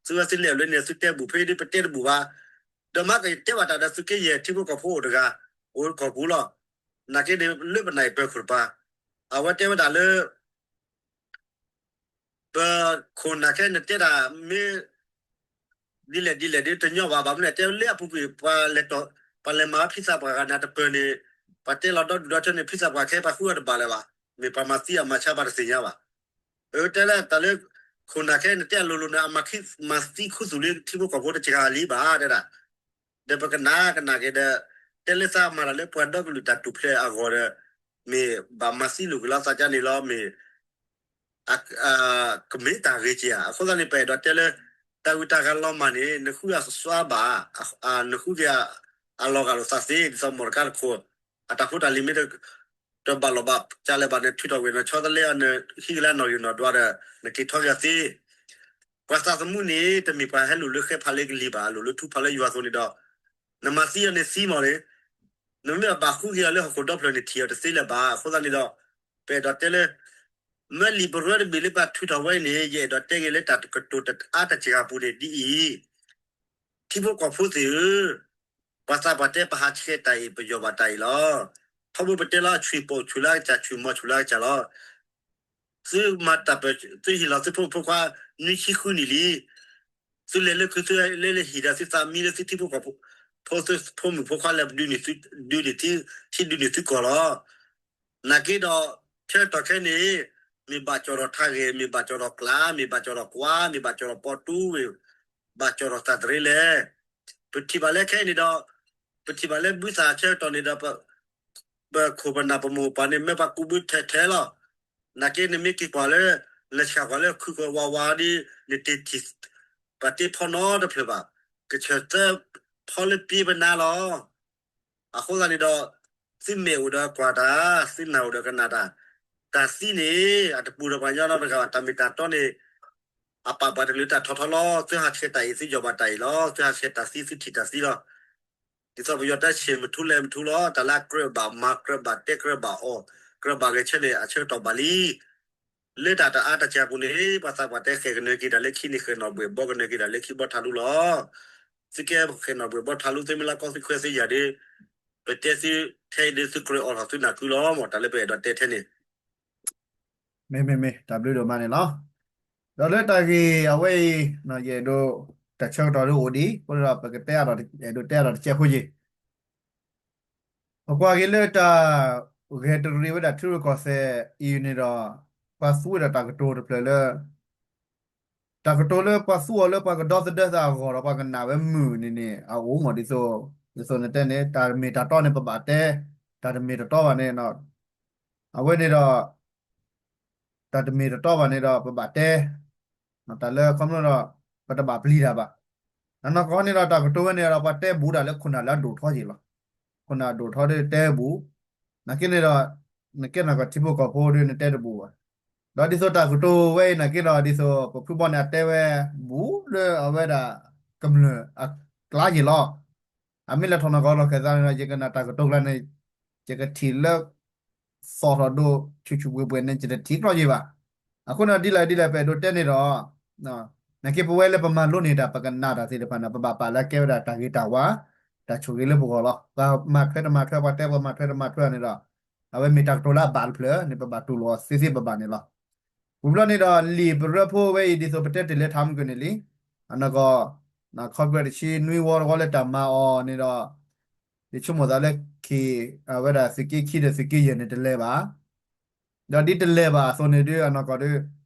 သုဝဲသုလဲၤအိၣ်လၢန့ၣ် သုတဲဘူၣ်ဖဲဒ်ပတဲတဘူၣ်ဘၣ် ဒီးမ့ၢ်ကယတဲဘၣ်တၢ်ဒီးသုကယဲၢ်ထံဖိကီၢ်ဖိအိၣ်တဂၤ အိၣ်ကီၢ်ပူၤလီၤ နာ်က့န့ၣ် လၢပနၢ်အံၤပၢၤခိၣ်တပၤ အဝဲတဲဝဲဒၣ်လၢ ပခိၣ်နၢ်ခဲအံၤ နတဲဒၣ်မ့ၢ် ဒ်လဲၣ်ဒ်လဲၣ်ဒ်တညီဘၣ် ဘၣ်မနုၤလဲၣ် တဲလၢအပူၤကွံာ် ပှၤလဲၤမၤဝဲဖံသးပှၢ်ဂၤန့ၣ် အတပၢၢ်န့ၣ် ပှၤတဲလီၤဒီဒူၣ်ဒီထၢန့ၣ် ဖံသးပှၢ်ခဲအံၤ ပှၤဃုအီၤတဘၣ်လၢၤဘၣ် မ့ၢ်ပှၤမၤသံအမၤဆါပှၤတသ့ၣ်ညါဘၣ် အတဲလၢတၢ်လၢ ခိၣ်နၢ်ခဲအံၤ နတဲအလိၤလိၤန့ၣ် အမၤသံခူသူၣ်လၢထံဖိကီၢ်ဖိတစှၤလံဘၣ်တဲဒၣ် ဒီးပကနၣ်ကနၣ်က့ၤဒီး တဲလၢသးမၤတၢ်လၢပှၤဒီကလုာ်တၢ်ထူၣ်ဖျဲးအဂီၢ်ဒီး မ့ၢ်ဘၣ်မၤသံလိာ်က့ၤလီၤသးကါန့ၣ်လီၤ မ့ၢ် ကမ့ၢ်တၢ်ဂ့ၤက့ၤဧါ အဃိသတးန့ၣ် ပအဲၣ်ဒိးတဲလၢ တၢ်ဂုၤတၢ်ဂၤလီၤမၢ်န့ၣ် နဃုအစွါဘၣ် နဃုက့ၤအလီၤဂာ်လိာ်သးသ့ ဒ်သိးမီၢ်တကါတခိၣ် အတၢ်ဖိတၢ်လံၤမ့ၢ် တဘၣ်လီၤဘၣ်ကလဲာ်ဘၣ်န့ၣ် ထုးထီၣ်ကွံာ်နီၢ်ဆီတလဲအီၤ နဟံးက့ၤလၢအနီၣ်ဂံၢ်နီၣ်ဒွးဒီး နက့ၤထီက့ၤအီၤသ့ ပှၤသးသမူန့ၣ် တမ့ၢ်ပှၤဟဲလိာ်လၢဃဲဖးလၢကလံၤဘၣ် အလိာ်လၢထူဖးလၢယွၤအသိးန့ၣ်ဒီး နမၤသံအီၤန့ၣ်သံမီၢ်န့ၣ် နမ့ၢ်အဘၣ်ဃုက့ၤအီၤလၢဟီၣ်ခိၣ်ဒီဖျၢၣ်န့ၣ် ထံၣ်အီၤတသ့လၢၤဘၣ် အဃိသတးန့ၣ်ဒီး ပအဲၣ်ဒိးတဲလၢ မ့ၢ်လံာ်ပရၢတဘ့ၣ်လၢပှၤထုးထီၣ်ဝဲအံၤန့ၣ် ယအဲၣ်ဒိးတဲက့ၤလၢတၢ်ကတိၤတအါတစှၤပူၤန့ၣ်ဒ်အံၤ ထံဖိကီၢ်ဖိသ့ၣ်ဧၢ, ပှၤသးပှၢ်တဲပဟးဆှဲးတၢ်အံၤ ပယီၢ်ဘၣ်တၢ်အံၤလီၤ. ထီဘိပတဲလီၤ ဆှံၣ်ပိာ်ဆူၣ်လၢကစၢ် ဆှံၣ်မီၤဆူၣ်လၢကစၢ်လီၤ. သုမၤတၢ်ပၢၢ် သုဟ့ၣ်လီၤသုဖိမုၣ်ဖိခွါ နွံဆံဃုနံၣ်လံ. သုလဲၤလၢခု သုလဲၤလၢဟံၣ်ဒီးသုသးမံလၢသုထံဖိကီၢ်ဖိ ဖိသုဖိမုၣ်ဖိခွါလဲၤဒုးန့ၢ် ဒုးန့ၢ်ထံ ထံဒုးန့ၢ်သုကီၢ်လီၤ. နာ်က့ဒီး ဆၢကတီၢ်ခဲအံၤန့ၣ် မ့ၢ်ဘၣ်ကၠီၣ်ထီၣ်ထးဂဲၤ မ့ၢ်ဘၣ်ကၠီၣ်ထီၣ်ကျး မ့ၢ်ဘၣ်ကၠီၣ်ထီၣ်ကွါ မ့ၢ်ဘၣ်ကၠီၣ်ထီၣ်ပီတူ မ့ၢ်ဘၣ်ကၠီၣ်ထီၣ်သးတရ့လဲၣ်. ပထံၣ်ဘၣ်လၢခဲအံၤန့ၣ်ဒီး ပထံၣ်ဘၣ်လၢဘုသၣ်ဆၢကတီၢ်န့ၣ်ဒီး ပခိၣ်ပနၢ်ပမိၢ်ပှၢ်န့ၣ် မ့ၢ်ပှၤကူးဘုထဲထဲလီၤ. နာ်က့နမ့ၢ်က့ၤကွၢ်လၢ နဆှၢကွၢ်လၢခုကဝးဝးဒီး နတထံၣ် ပှၤတ့ဖီနီတဖျၢၣ်ဘၣ်. ကဆၢၣ်သၢဖီလၢပ့ပနါလီၤ. အဃိသတးန့ၣ်ဒီး သုမဲာ်အိၣ်ဒီးကွၢ်တၢ်, သုနၢ်အိၣ်ဒီးကနၣ်တၢ်. တၢ်သံန့ၣ် အတပူၤဒီးပှၤကညီနီတဂၤဘၣ်, တၢ်မ့ၢ်တၢ်တီန့ၣ် အပာ်ပှၤတကလုာ်တၢ်ထီၣ်ထီလီၤ. သုဟးဆှဲးတၢ်အံၤ သုယီၢ်ဘၣ်တၢ်အံၤလီၤ. သုဟးဆှဲးတၢ်သံ သုထံၣ်တၢ်သံလီၤ. ဒ်သိးပယီၤတဲ ဆ့ၣ်မထူလဲမထူလီၤ. တၢ်လၢအကြၢးဘၣ်မၤ ကြၢးဘၣ်တဲ ကြၢးဘၣ်အီၣ် ကြၢးဘၣ်ဂဲၤဆၢန့ၣ် အဆၢကတီၢ်ဘၣ်လံ. လၢတၢ်တအါတစှၤပူၤန့ၣ် ပှၤသးပှၢ်တဲ ဃဲၤကနၢၤက့ၤတၢ်လၢခံန့ၣ် ဃဲၤနီၣ်ဘှဲၣ်ဘီကနၢၤက့ၤတၢ်လၢခံဘီထးလူလီၤ. သုကဲဃဲၤနီၣ်ဘှဲၣ်ဘီထးလူ သုမ့ၢ်လၢကီၢ်သုးခွဲးသုယာ်ဒီး ပတဲသုထဲအံၤဒီး သုကြၢးအီၣ်ထီၣ်သုနၢ်ကုလီၤမး. တၢ်လၢပအဲၣ်ဒိးတဲထဲန့ၣ် မ့မ့မ့ၢ် တၢ်ဘျုးဒိၣ်မးန့ၣ်လီၤ. ဒီးလၢတၢ်ဂ့ၢ်အဝဲအံၤ ယအဲၣ်ဒိး တၢ်ဆၢကတီၢ်ဒ်အိၣ်ဒံး အဃိဒီး ပကတဲအါဒီး အဲၣ်ဒိးတဲအါဒီးတကဲးဖိယ့ၢ် ပကွၢ်က့ၤလၢတၢ်ဂဲၤတရံးဝဲဒၣ်ထံရူၢ်ကီၢ်သဲးအံၤန့ၣ်ဒီး ပှၤသူဝဲဒၣ်တၢ်ကတိၤတဖျၢၣ်လၢ တၢ်ကတိၤလၢပှၤသူအီၤလၢပှၤကဒီသဒၢသးအဂီၢ်ဒီး ပှၤကနၣ်ဝဲမုာ်န့ၣ်န့ၣ် အအိၣ်မးဒ်သိး ဒ်သိးနတဲန့ၣ် တၢ်တမ့ၢ်တၢ်တီန့ၣ် ပဘၣ်တဲ, တၢ်တမ့ၢ်တတီဘၣ်န့ၣ် အဝဲန့ၣ်ဒီး တၢ်တမ့ၢ်တတီဘၣ်န့ၣ်ဒီး ပဘၣ်တဲ, တၢ်လၢခီဖျိဒီး ပတဘၣ်ပျံၤတၢ်ဘၣ်. အနီၢ်ကီၢ်န့ၣ်ဒီး တၢ်ကတိၤဝဲန့ၣ်ဒီး ပှၤတဲဘူးတၢ်လၢခိၣ်နၢ်လၢအဒိၣ်ထီၣ်က့ၤလီၤ. ခိၣ်နၢ်အဒိၣ်ထီၣ်ဒီးတဲဘူး, နာ်က့န့ၣ်ဒီး နကဲနီၢ်ကီၢ်ထံဖိကီၢ်ဖိဒီး နတဲတဘူးဘၣ်. ဒီးဒ်သိးတၢ်ကတိၤဝဲအံၤ နာ်က့ဒီး ဒ်သိးပဖုဘီန့ၣ် အတဲဝဲဘူးလၢအဝဲဒၣ်ကမျၢၢ်အကျါက့ၤလီၤ. အမ့ၢ်လဲၤထီၣ်နီၢ်ကီၢ်လီၢ်ခၢၣ်သးန့ၣ်ဒီး ယကနၣ်တၢ်ကတိၤကျါန့ၣ် ယကထံၣ်လၢ သီၣ်ထီၣ်ဒိၣ် ဆူၣ်ဆူၣ်ဘှဲၣ်ဘှဲၣ်န့ၣ် ယတထံၣ်ကျီၢ်ယံၤဘၣ်. အဃိန့ၣ် ဒ်လဲၣ်ဒ်လဲၣ် ပအဲၣ်ဒိးတဲန့ၣ်ဒီး နာ်က့ပဝဲလၢပမၤလိန့ၢ်တၢ် ပကနၣ်တၢ်သ့ၣ်တဖၣ်န့ၣ် ပဘၣ်ပာ်လၢကဲဝဲဒၣ်တၢ်ဂ့ၤတၢ်ဝါ တၢ်ဆိၣ်ဂ့ၤလၢပဂီၢ်လီၤ. ပှၤမၤထွဲတမၤထွဲ ပှၤတဲပှၤမၤထွဲတမၤထွဲန့ၣ်ဒီး အဝဲမ့ၢ်တၢ်ကတိၤလၢအဘၣ်တဖျၢၣ်န့ၣ် ပဘၣ်တူၢ်လိာ်အီၤသ့သ့ဘၣ်ဘၣ်န့ၣ်လီၤ. ဝံၤဘျီန့ၣ်ဒီး လံာ်ပရၢဖိဝဲအံၤ ဒ်သိးပတဲတ့ၢ်လၢထါမုၢ်ကၢၢ်န့ၣ်လံ. အနီၢ်ကီၢ် ခီၣ်ကရၢၢ်တဆံနွံဝီတဝီလၢတၢ်မၤအီၤန့ၣ်ဒီး ယဆိကမိၣ်သးလၢ က့ၤ အဝဲဒၣ်သုးက့ခံဒီးသုးက့ယဲၢ်န့ၣ်တလဲၤဘၣ်. ဒီးဒ်တလဲၤဘၣ်အသိးန့ၣ်ဒုး အနီၢ်ကီၢ်ဒုး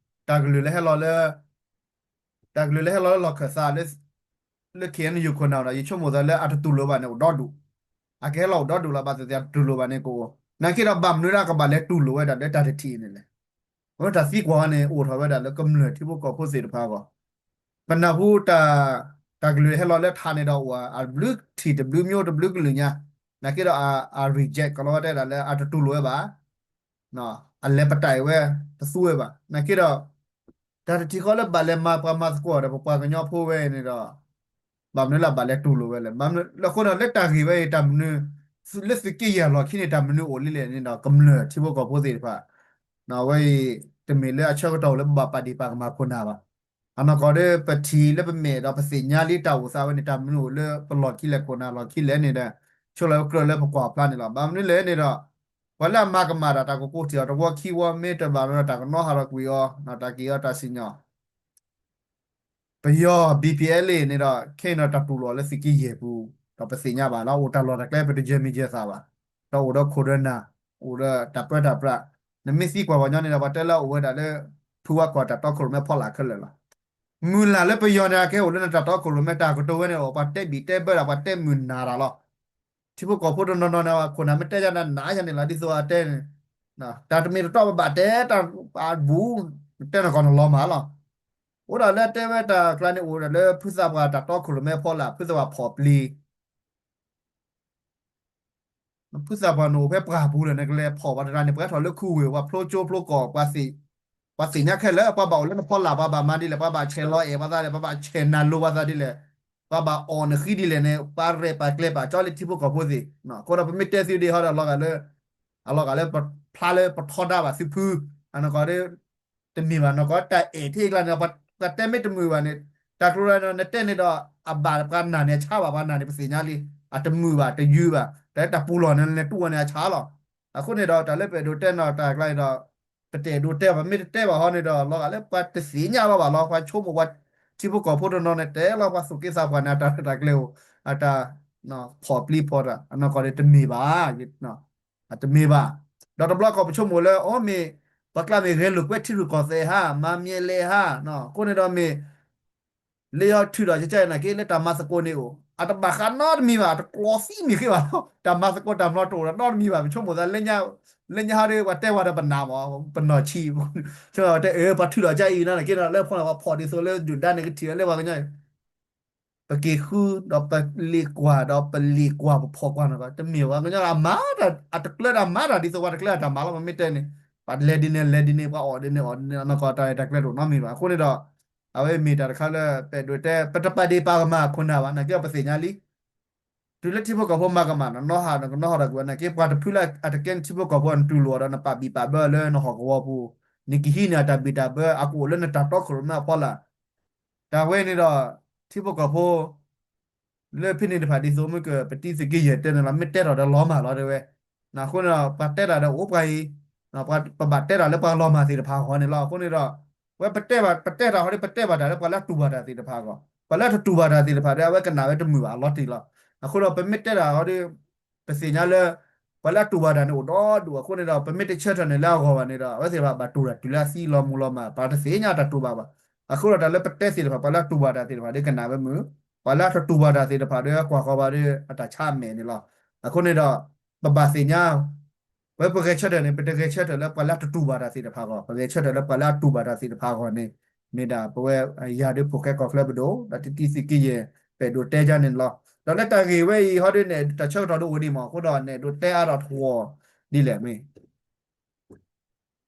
တၢ်ကလုၢ်လၢဟဲလီၤလၢ တၢ်ကလုၢ်လၢဟဲလီၤလၢလီၢ်ခၢၣ်သးလၢ လၢ ခ့ၣ်အဲၣ်ယူၣ် ခိၣ်နၢ်ဒီး ယဆိကမိၣ်သးလၢအတတူၢ်လိာ်ဘၣ်န့ၣ် အိၣ်ဒီဒူၣ် အကဟဲလီၤအိၣ်ဒီဒူၣ်လီၤ ဘၣ်သ့ၣ်သ့ၣ်တတူၢ်လိာ်ဘၣ်န့ၣ်ကအိၣ်, နာ်က့ဒီးဘၣ်မနုၤဒၣ်ကဘၣ်လဲၤတူၢ်လိာ်ဝဲဒၣ်လၢတၢ်တထံၣ်န့ၣ်လဲၣ်. အဝဲတၢ်သံကွၢ်ဝဲန့ၣ် အိၣ်ထီၣ်ဝဲဒၣ်လၢကမျၢၢ်ထံဖိကီၢ်ဖိသ့ၣ်တဖၣ်အဂီၢ်, ပနၢ်ဟူတၢ် တၢ်ကလုၢ်ဟဲလီၤလၢထးန့ၣ်ဒီးအိၣ် အဘျုးထံၣ်တဘျုးမျိုးတဘျုးကလုာ်ညါ, နာ်က့ဒီးအ reject ကလီၤဝဲတဲဒၣ်လၢအတတူၢ်လိာ်ဝဲဘၣ် အလဲၤပတၢ်အံၤဝဲ တသူဝဲဘၣ်. နာ်က့ဒီး တၢ်တထံၣ်ဃီလၢဘၣ်လဲၤမၤပှၤမၤသကိးဒီးပပှၤကညီဖိဝဲန့ၣ်ဒီး ဘၣ်မနုၤလၢဘၣ်လဲၤတူၢ်လိာ်ဝဲလဲၣ်. ဘၣ်မနုၤလၢအဃိဒီးလၢတၢ်ဂ့ၢ်ဝဲအံၤတၢ်မနုၤ လၢသုးက့ယဲၢ်လီၢ်ခံန့ၣ် တၢ်မနုၤအိၣ်လံလဲၣ်န့ၣ်ဒီး ကမျၢၢ်ထံဖိကီၢ်ဖိသ့ၣ်တဖၣ် အဝဲအံၤ တမ့ၢ်လၢအဆၢကတီၢ်အိၣ်လၢပဘၣ်ပာ်ဒ့ၣ်ပာ်ကမၣ်ခိၣ်နၢ်ဘၣ်. အနီၢ်ကီၢ်ဒီး ပထံၣ်လၢပမဲာ်ဒီးပသ့ၣ်ညါလံတၢ်အိၣ်သးဝဲန့ၣ် တၢ်မနုၤအိၣ်လၢပလီၢ်ခံလဲၣ်ခိၣ်နၢ်လီၢ်ခံလဲၣ်န့ၣ်ဒီး ဆိလၢကြၢးလၢပကွၢ်ဖျါန့ၣ်လီၤ. ဘၣ်မနုၤလဲၣ်န့ၣ်ဒီး ပှၤလၢအမၤကမၣ်တၢ်တၢ်ကကိးထံၣ်အီၤတဝီခံဝီမ့ၢ်တဘၣ်ဒီးတၢ်ကနီၤဟးထီၣ်ကွံာ်အီၤ တၢ်က့ၤအီၤတၢ်စံၣ်ညီၣ် ပယီၤ ဘီပံအဲလ်အ့န့ၣ်ဒီး ခဲအံၤဒီးတၢ်တူၢ်လိာ်လၢသုးက့ယဲၢ်ပူၤ ဒီးပသ့ၣ်ညါဘၣ်လီၤ အိၣ်တၢ်လီၢ်တၢ်ကျဲပတယဲၢ်မံၤယဲၢ်သးဘၣ်, ဒီးအိၣ်ဒီးခိၣ်ဒီးနၢ်, အိၣ်ဒီးတၢ်ပၢတၢ်ပြး, နမ့ၢ်သံကွၢ်ပှၤညီန့ၣ်ဒီး ပှၤတဲလၢအအိၣ်ဝဲဒၣ်လၢ ဖုဝါကီၢ်တၢ်တီခိၣ်ရိၣ်မဲဖီလာ်ခဲလၢာ်လီၤ. မုၢ်လၢ်လၢပယီၤန့ၣ် ကဟဲအိၣ်လၢနတၢ်တီခိၣ်ရိၣ်မဲတၢ်ကတိၤဝဲန့ၣ် ပှၤတဲဘံၣ်တဲဘၢဒၣ် ပှၤတဲမုာ်နၢ်တၢ်လီၤ. ထံဖိကီၢ်ဖိတနီၤနီၤန့ၣ် ခိၣ်နၢ်မ့ၢ်တဲယၤန့ၣ် နးယၤန့ၣ်လီၤ ဒ်သိးအတဲန့ၣ်, တၢ်တမ့ၢ်တတီၢ်ပဘၣ်တဲတၢ်အဘူး, တဲနကီၢ်နလီၤမၢ်လီၤ. အိၣ်ဒၣ်လၢတဲဝဲတၢ်ကျါန့ၣ် အိၣ်ဒၣ်လၢဖုသးပှၢ်တၢ်တီခိၣ်ရိၣ်မဲဖီလာ် ဖုသးပှၢ်ဖီၣ်ပျံၤ ဖုသးပှၢ်န့ၣ်အိၣ်ဖဲပှၢ်ပူၤလၢနကလဲၤဖီၣ်ပှၤတဂၤန့ၣ် ပှၤထီၣ်လၢခူဝ့ၢ် ပှၤဖျိကၠိဖျိကီၢ် ပှၤသ့ၣ်ညါခဲလၢာ် ပှၤဘၣ်အိၣ်လၢနဖီလာ် ပှၤဘၣ်မၤဒ်လဲၣ် ပှၤဘၣ်ဆဲးလီၤအဲၣ်ပှၤသးဒ်လဲၣ် ပှၤဘၣ်ဆဲးနၤလိၤပှၤသးဒ်လဲၣ် ပှၤဘၣ်အီၣ်နဃံဒ်လဲၣ်န့ၣ် ပှၤရဲၣ်ပာ်ကျဲၤပာ်ကၠီလၢထံဖိကီၢ်ဖိသ့ၣ်, အဃိဒီးပမ့ၢ်တဲသုဒ်ဟီဒီး အလီၤဂာ်လၢ အလီၤဂာ်လၢပဖျါလၢပထီဒါဘၣ်သုဖု, အနီၢ်ကီၢ်ဒီး တမ့ၢ်ဘၣ်နီၢ်ကီၢ် တၢ်အဲၣ်ထံၣ်အကျါန့ၣ် ပှၤတဲမ့ၢ်တမုာ်ဘၣ်န့ၣ် တၢ်ကျိၤလၢနတဲန့ၣ်ဒီး အဘၣ်ပှၤနာ်န့ၣ်အဆါဘၣ် ပှၤနာ်န့ၣ် ပသ့ၣ်ညါလံ, အတမုာ်ဘၣ် တယုၢ်ဘၣ် တၢ်လၢတၢ်ပူၤလီၢ်န့ၣ် လဲၤတူၢ်ဝဲန့ၣ်အဆါလီၤ. အဃိန့ၣ်ဒီး တၢ်လၢပအဲၣ်ဒိးတဲနီၢ်တၢ်ကျါန့ၣ်ဒီး ပတအဲၣ်ဒိးတဲဘၣ် မ့ၢ်တတဲဘၣ်ဟီန့ၣ်ဒီး လီၤဂာ်လၢပှၤတသ့ၣ်ညါဘၣ်ဘၣ်လီၤ ပှၤဆိကမိၣ်ပှၤ ထံဖိကီၢ်ဖိတနီၤန့ၣ် တဲလီၤပှၤသူၣ်က့သးပှၢ်န့ၣ် အတၢ်ရဲၣ်တၢ်ကျဲၤအိၣ် အတၢ်ဖီၣ်ပျံၤဖီၣ်တၢ် အနီၢ်ကီၢ်ဒီးတမ့ၢ်ဘၣ် အတမ့ၢ်ဘၣ်. ဒီးတဘျီကီၢ်ပဆိကမိၣ်လၢ အီ မ့ၢ် ပှၤကျါမ့ၢ်ဂဲၤလိာ်ကွဲထံရူၢ်ကီၢ်သဲးဟါ မၤမံၤလဲၣ်ဟါ, အဃိန့ၣ်ဒီးမ့ၢ် လၢယီၤထုးဒီးကကဲနာ်က့လၢတၢ်မၤသကိးန့ၣ်အိၣ် အတဘၣ်ဃးနီတမံၤဘၣ် အတကျိၤသံမ့ၢ်ဃ့ဘၣ်လီၤ တၢ်မၤသကိးတၢ်မၤတအိၣ်ဒီးနီတမံၤဘၣ် ပဆိကမိၣ်သး လၢညါဟီဒီး ပှၤတဲဝဲဒီးပနာ်မး ပနီၢ်ဆံး တဲအၢ ပှၤထုးဒီးကါအံၤနာ်က့ဒီး လၢဖီန့ၣ် ပှၤဖီၣ်ဒ်သိးလၢဒုၣ်ဒါန့ၣ် ကထံၣ်ဝဲလၢပှၤကညီ ပက့ၤဃုဒီးပလ့ၣ်ကွၢ်ဒီးပလ့ၣ်ကွၢ်ပဖီၣ်ကွၢ်နီၢ်ကီၢ် တမ့ၢ်ဝဲကညီအမၤတၢ် အတကျၢတၢ်မၤတၢ်ဒ်သိးပှၤတကျၢတၢ်မၤလီၤ ပမ့ၢ်တဲန့ၣ် ပှၤလဲၤဒ်န့ၣ်လဲၤဒ်န့ၣ် ပှၤအီၣ်ဒ်န့ၣ်အီၣ်ဒ်န့ၣ် အနီၢ်ကီၢ်တၢ်ရဲၣ်တၢ်ကျဲၤတအိၣ်နီတမံၤဘၣ် အဃိန့ၣ်ဒီး အဝဲမ့ၢ်တၢ်တခါလၢ ပအဲၣ်ဒိးတဲ ပတပာ်ဒ့ၣ်ပာ်ကမၣ်ခိၣ်နၢ်ဘၣ် နာ်က့ဒီးပသ့ၣ်ညါလံ တုၤလၢထံဖိကီၢ်ဖိမၤကမၣ် နနီၢ်ဟးဒီးကနီၢ်ဟးဒီးကွံာ်ဝဲနာ်က့ ပှၤတဖုလၢအတကဲနထံဖိကီၢ်ဖိ နတူၢ်လိာ်အီၤဒီးနပာ်ဘံၣ်ပာ်ဘၢလၢနဟီၣ်ကဝီၤပူၤ နကဟံးန့ၢ်အတၢ်ဘံၣ်တၢ်ဘၢ အကအိၣ်လၢနတၢ်တီခိၣ်ရိၣ်မဲအဖီလာ် တၢ်ဝဲန့ၣ်ဒီး ထံဖိကီၢ်ဖိ လၢဖဲန့ၣ်တဖၣ်ဒ်သိးမ့ၢ်က ပတံၤသုးက့ယဲၢ်တဲန့ၣ်လီၤ မ့ၢ်တဲထီၣ်ဒီးလီၤမၢ်လီၤတဲဝဲ အဃိန့ၣ်ဒီး ပှၤတဲတၢ်ဒီးအိၣ်ပှၤအံၤ ပဘၣ်တဲတၢ်လၢပှၤလီၤမၢ်သ့ၣ်တဖၣ်အဂီၢ်န့ၣ်လီၤ အဃိန့ၣ်ဒီး ဝဲပတဲဘၣ် ပတဲတၢ်ဟီဒီး ပတဲဘၣ်တၢ်လၢပှၤလၢအတူၢ်ဘၣ်တၢ်သ့ၣ်တဖၣ်အဂီၢ် ပှၤလၢအတတူၢ်ဘၣ်တၢ်သ့ၣ်တဖၣ်ဒီး အဝဲကနၣ်ဝဲတမုာ်ဘၣ်အလီၤတံၢ်လီၤ အဃိဒီး ပမ့ၢ်တဲတၢ်ဟီဒီး ပသ့ၣ်ညါလၢ ပှၤလၢအတူၢ်ဘၣ်တၢ်န့ၣ်အိၣ်ဒီဒူၣ်အဃိန့ၣ်ဒီး ပမ့ၢ်တဆၢထၢၣ်န့ၢ်လၢအဂီၢ်ဘၣ်န့ၣ်ဒီး အဝဲသ့ၣ်တဖၣ်ဘၣ်တူၢ်တၢ်တုၤလၢအသံလီၤမူလီၤမၢ် ပှၤတသ့ၣ်ညါတၢ်တူၢ်ဘၣ်ဘၣ် အဃိဒီးတၢ်လၢပတဲသ့ၣ်တဖၣ် ပှၤလၢအတူၢ်ဘၣ်တၢ်သ့ၣ်တဖၣ်ဒီးကနၣ်ဝဲမုာ် ပှၤလၢအတတူၢ်ဘၣ်တၢ်သ့ၣ်တဖၣ်ဒီးကွၢ်ဃီၤဘၣ်ဒီးအတၢ်ဆါအမဲာ်န့ၣ်လီၤ အဃိန့ၣ်ဒီး ပဘၣ်သ့ၣ်ညါ ဝဲပဂဲၤဆၢထၢၣ်န့ၣ် ပတဂဲၤဆၢထၢၣ်လၢပှၤလၢအတတူၢ်ဘၣ်တၢ်သ့ၣ်တဖၣ်အဂီၢ် ပဂဲၤဆၢထၢၣ်လၢပှၤလၢအတူၢ်ဘၣ်တၢ်သ့ၣ်တဖၣ်အဂီၢ်န့ၣ် မ့ၢ်ဒၣ်ပဝဲယၤဒုးဖိၣ်ဃဲကီၢ်ချၢပဒိၣ် ဒီးတံၤသကိးယဲၢ် ပအဲၣ်ဒိးတဲယါန့ၣ်လီၤ. ဒီးလၢတၢ်ဂ့ၢ်ဝဲအံၤဟီဒ်န့ၣ် တၢ်ဆၢကတီၢ်ဒ်အိၣ်ဒံးမး အဃိဒီးန့ၣ်ဒိးတဲအါဒီးတဝီၤဒ်လဲၣ်မ့ၢ်